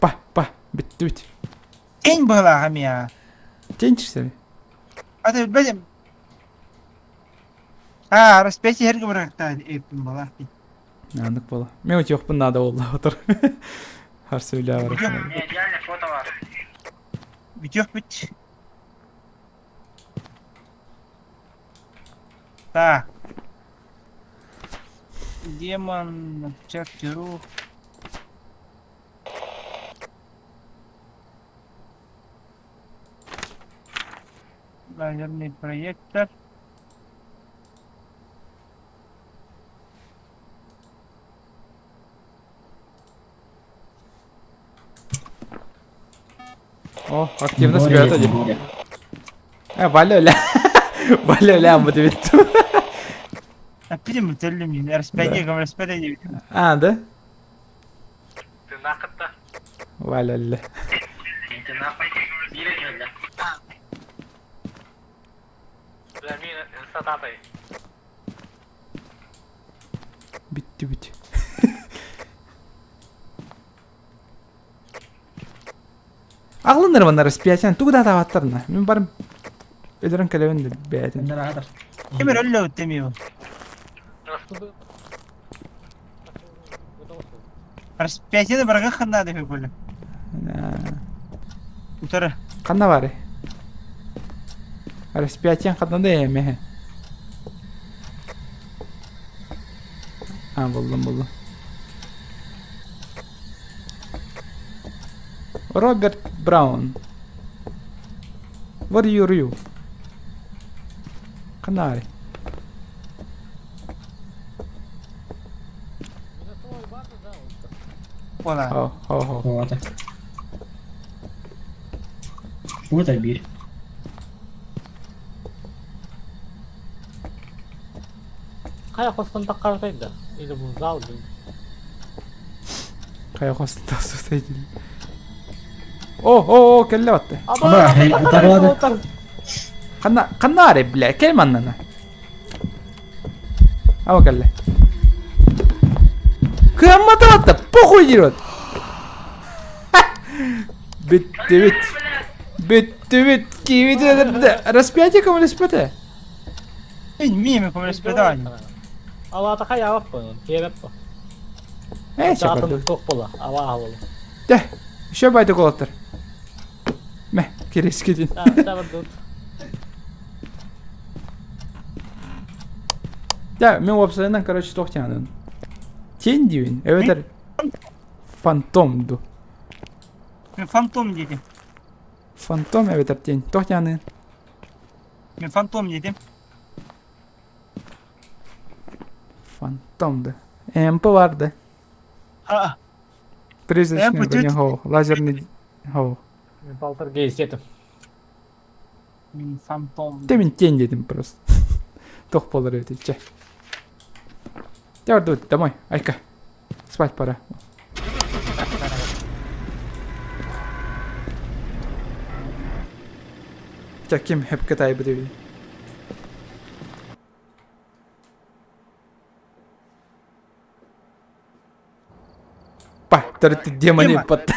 Па, па, бүттү бүт. Тень быһылааҕа миэхэ. Тень чисели. Аты билбэтим. Аа, распятие эргэ бырахта эппин балаах. Анык буола. Мен утуохпун наада буолла отор. Харсы үлэ бар. Идеальное фото бар. Бүтүөх бүт. Так. Демон, отпечатки рук. Лазерный проектор. О, активно себя дии. Э, Валя ля. Валя ля бу дебит. Аппитим төллүм дии. Распятие, распятие диэбит. А, да? Тынаах кытта. Валя ля. Тынаах. Биир кэллэ. Мин сататай. Бүттү бүт. Аҕалыннар манна распятиен тугу да атаабаттарына. Мин барым өлөрөн кэлэбин да бэйэтин. Ким эрэ өллө өттемиэ. Распятиены барга ханна да көкөлө. Утары. Ханна бары? Распятиен ханна да эмэһэ. А, буллум, буллум. Роберт Браун. What are you? Ханна бары? Ола. Хо, хо, хо. Вот. Вот бир. Хайа хостон таххартай да? Или бу зал дии? Хайа хостон тахсыбытай дии. О, о, о, кэллэ батта. Аба, утарылады. Ханна, ханна аре, бля, кэл маннана. Аба кэллэ. Кыаммата батта, похуй диир вот. Бүттүбүт. Бүттүбүт. Киибит распятие көмөлөспөтө. Мин миэми көмөлөспөтө Алаата хайаабаппын, киэбэппин. Ээ, Атын туох буола, абааһа буола. Дэ, еще байды колоттар. Мэ, кириэскитин. Дэ, мен уопсайынан, короче, туох диэн Тень диибин, эбэтэр фантом ду. Мин фантом диэтим. Фантом эбэтэр тень. Туох диэни? Мин фантом диэтим. Фантом да. ЭМП бар да. А, Призрачный ЭМП броня хоу. Лазерный хоу. Мин полтергейст этим. Мин фантом. Те мин тень диэтим просто. Туох буолар эбит чэ. Дэ домой, айка. Спать пора. Чэ, ким хөпкө таайбыт эбит. Па, төрүт демони пат.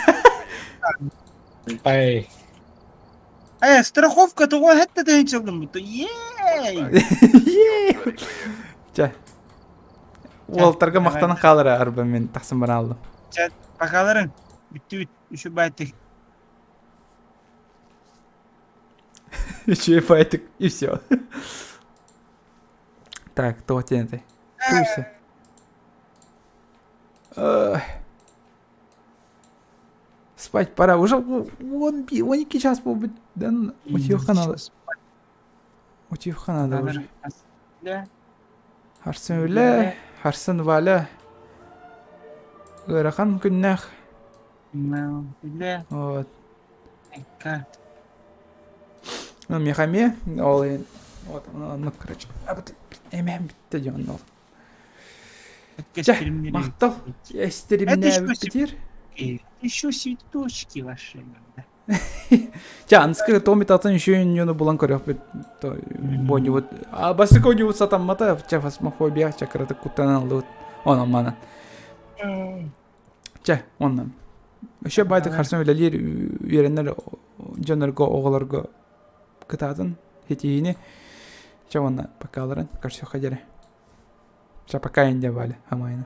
Пай. Э, страховка тоҕо хэттэ тыһыынчаллым буту. Ей! Чэ. Уолтарга махтанан хаалара арба мен тахсан баран алдым. Чэ, бакаларын бүттүбүт үчү байтык. Үчүгэй байтык и все. Так, туох диэн этэй? Туйса. Спать пора. Уже 12 час буолбут. Дан утуйуохха надо. Утуйуохха надо уже. Харсын үлэ, Харсын Валя. Ыарахан күннээх. Үлэ. Вот. Ну, мехаме, ол вот, ну, короче, эмэм бүтте дьон ол. Чэ, махтал. Эстеримнээбиппитир. Еще цветочки ваши. Чэ, анскы Томми татын еще ньону булан көрөхпүт. Бонньубут. А басыка онньубут сатаммата, чэ, фасмофобия, чэ, кыратык куттанан ыллыбыт. Онон манан. Чэ, оннан. Еще байтык харсан үлэлиир үөрэнэр дьоннорго, оҕолорго кытаатын, хитиини. Чэ, уонна покаларын көрсүөххэ диэри. Чэ, пока инде Валя, амайна.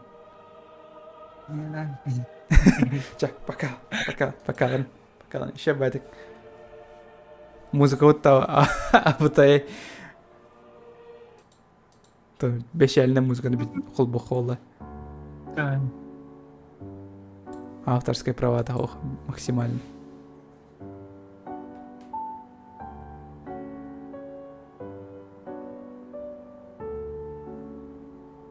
Чэ, пока, пока, пока, пока. Еще байтык. Музыка вот абытай. Бешээлинэ музыканы холбохола. Авторское права того максимально.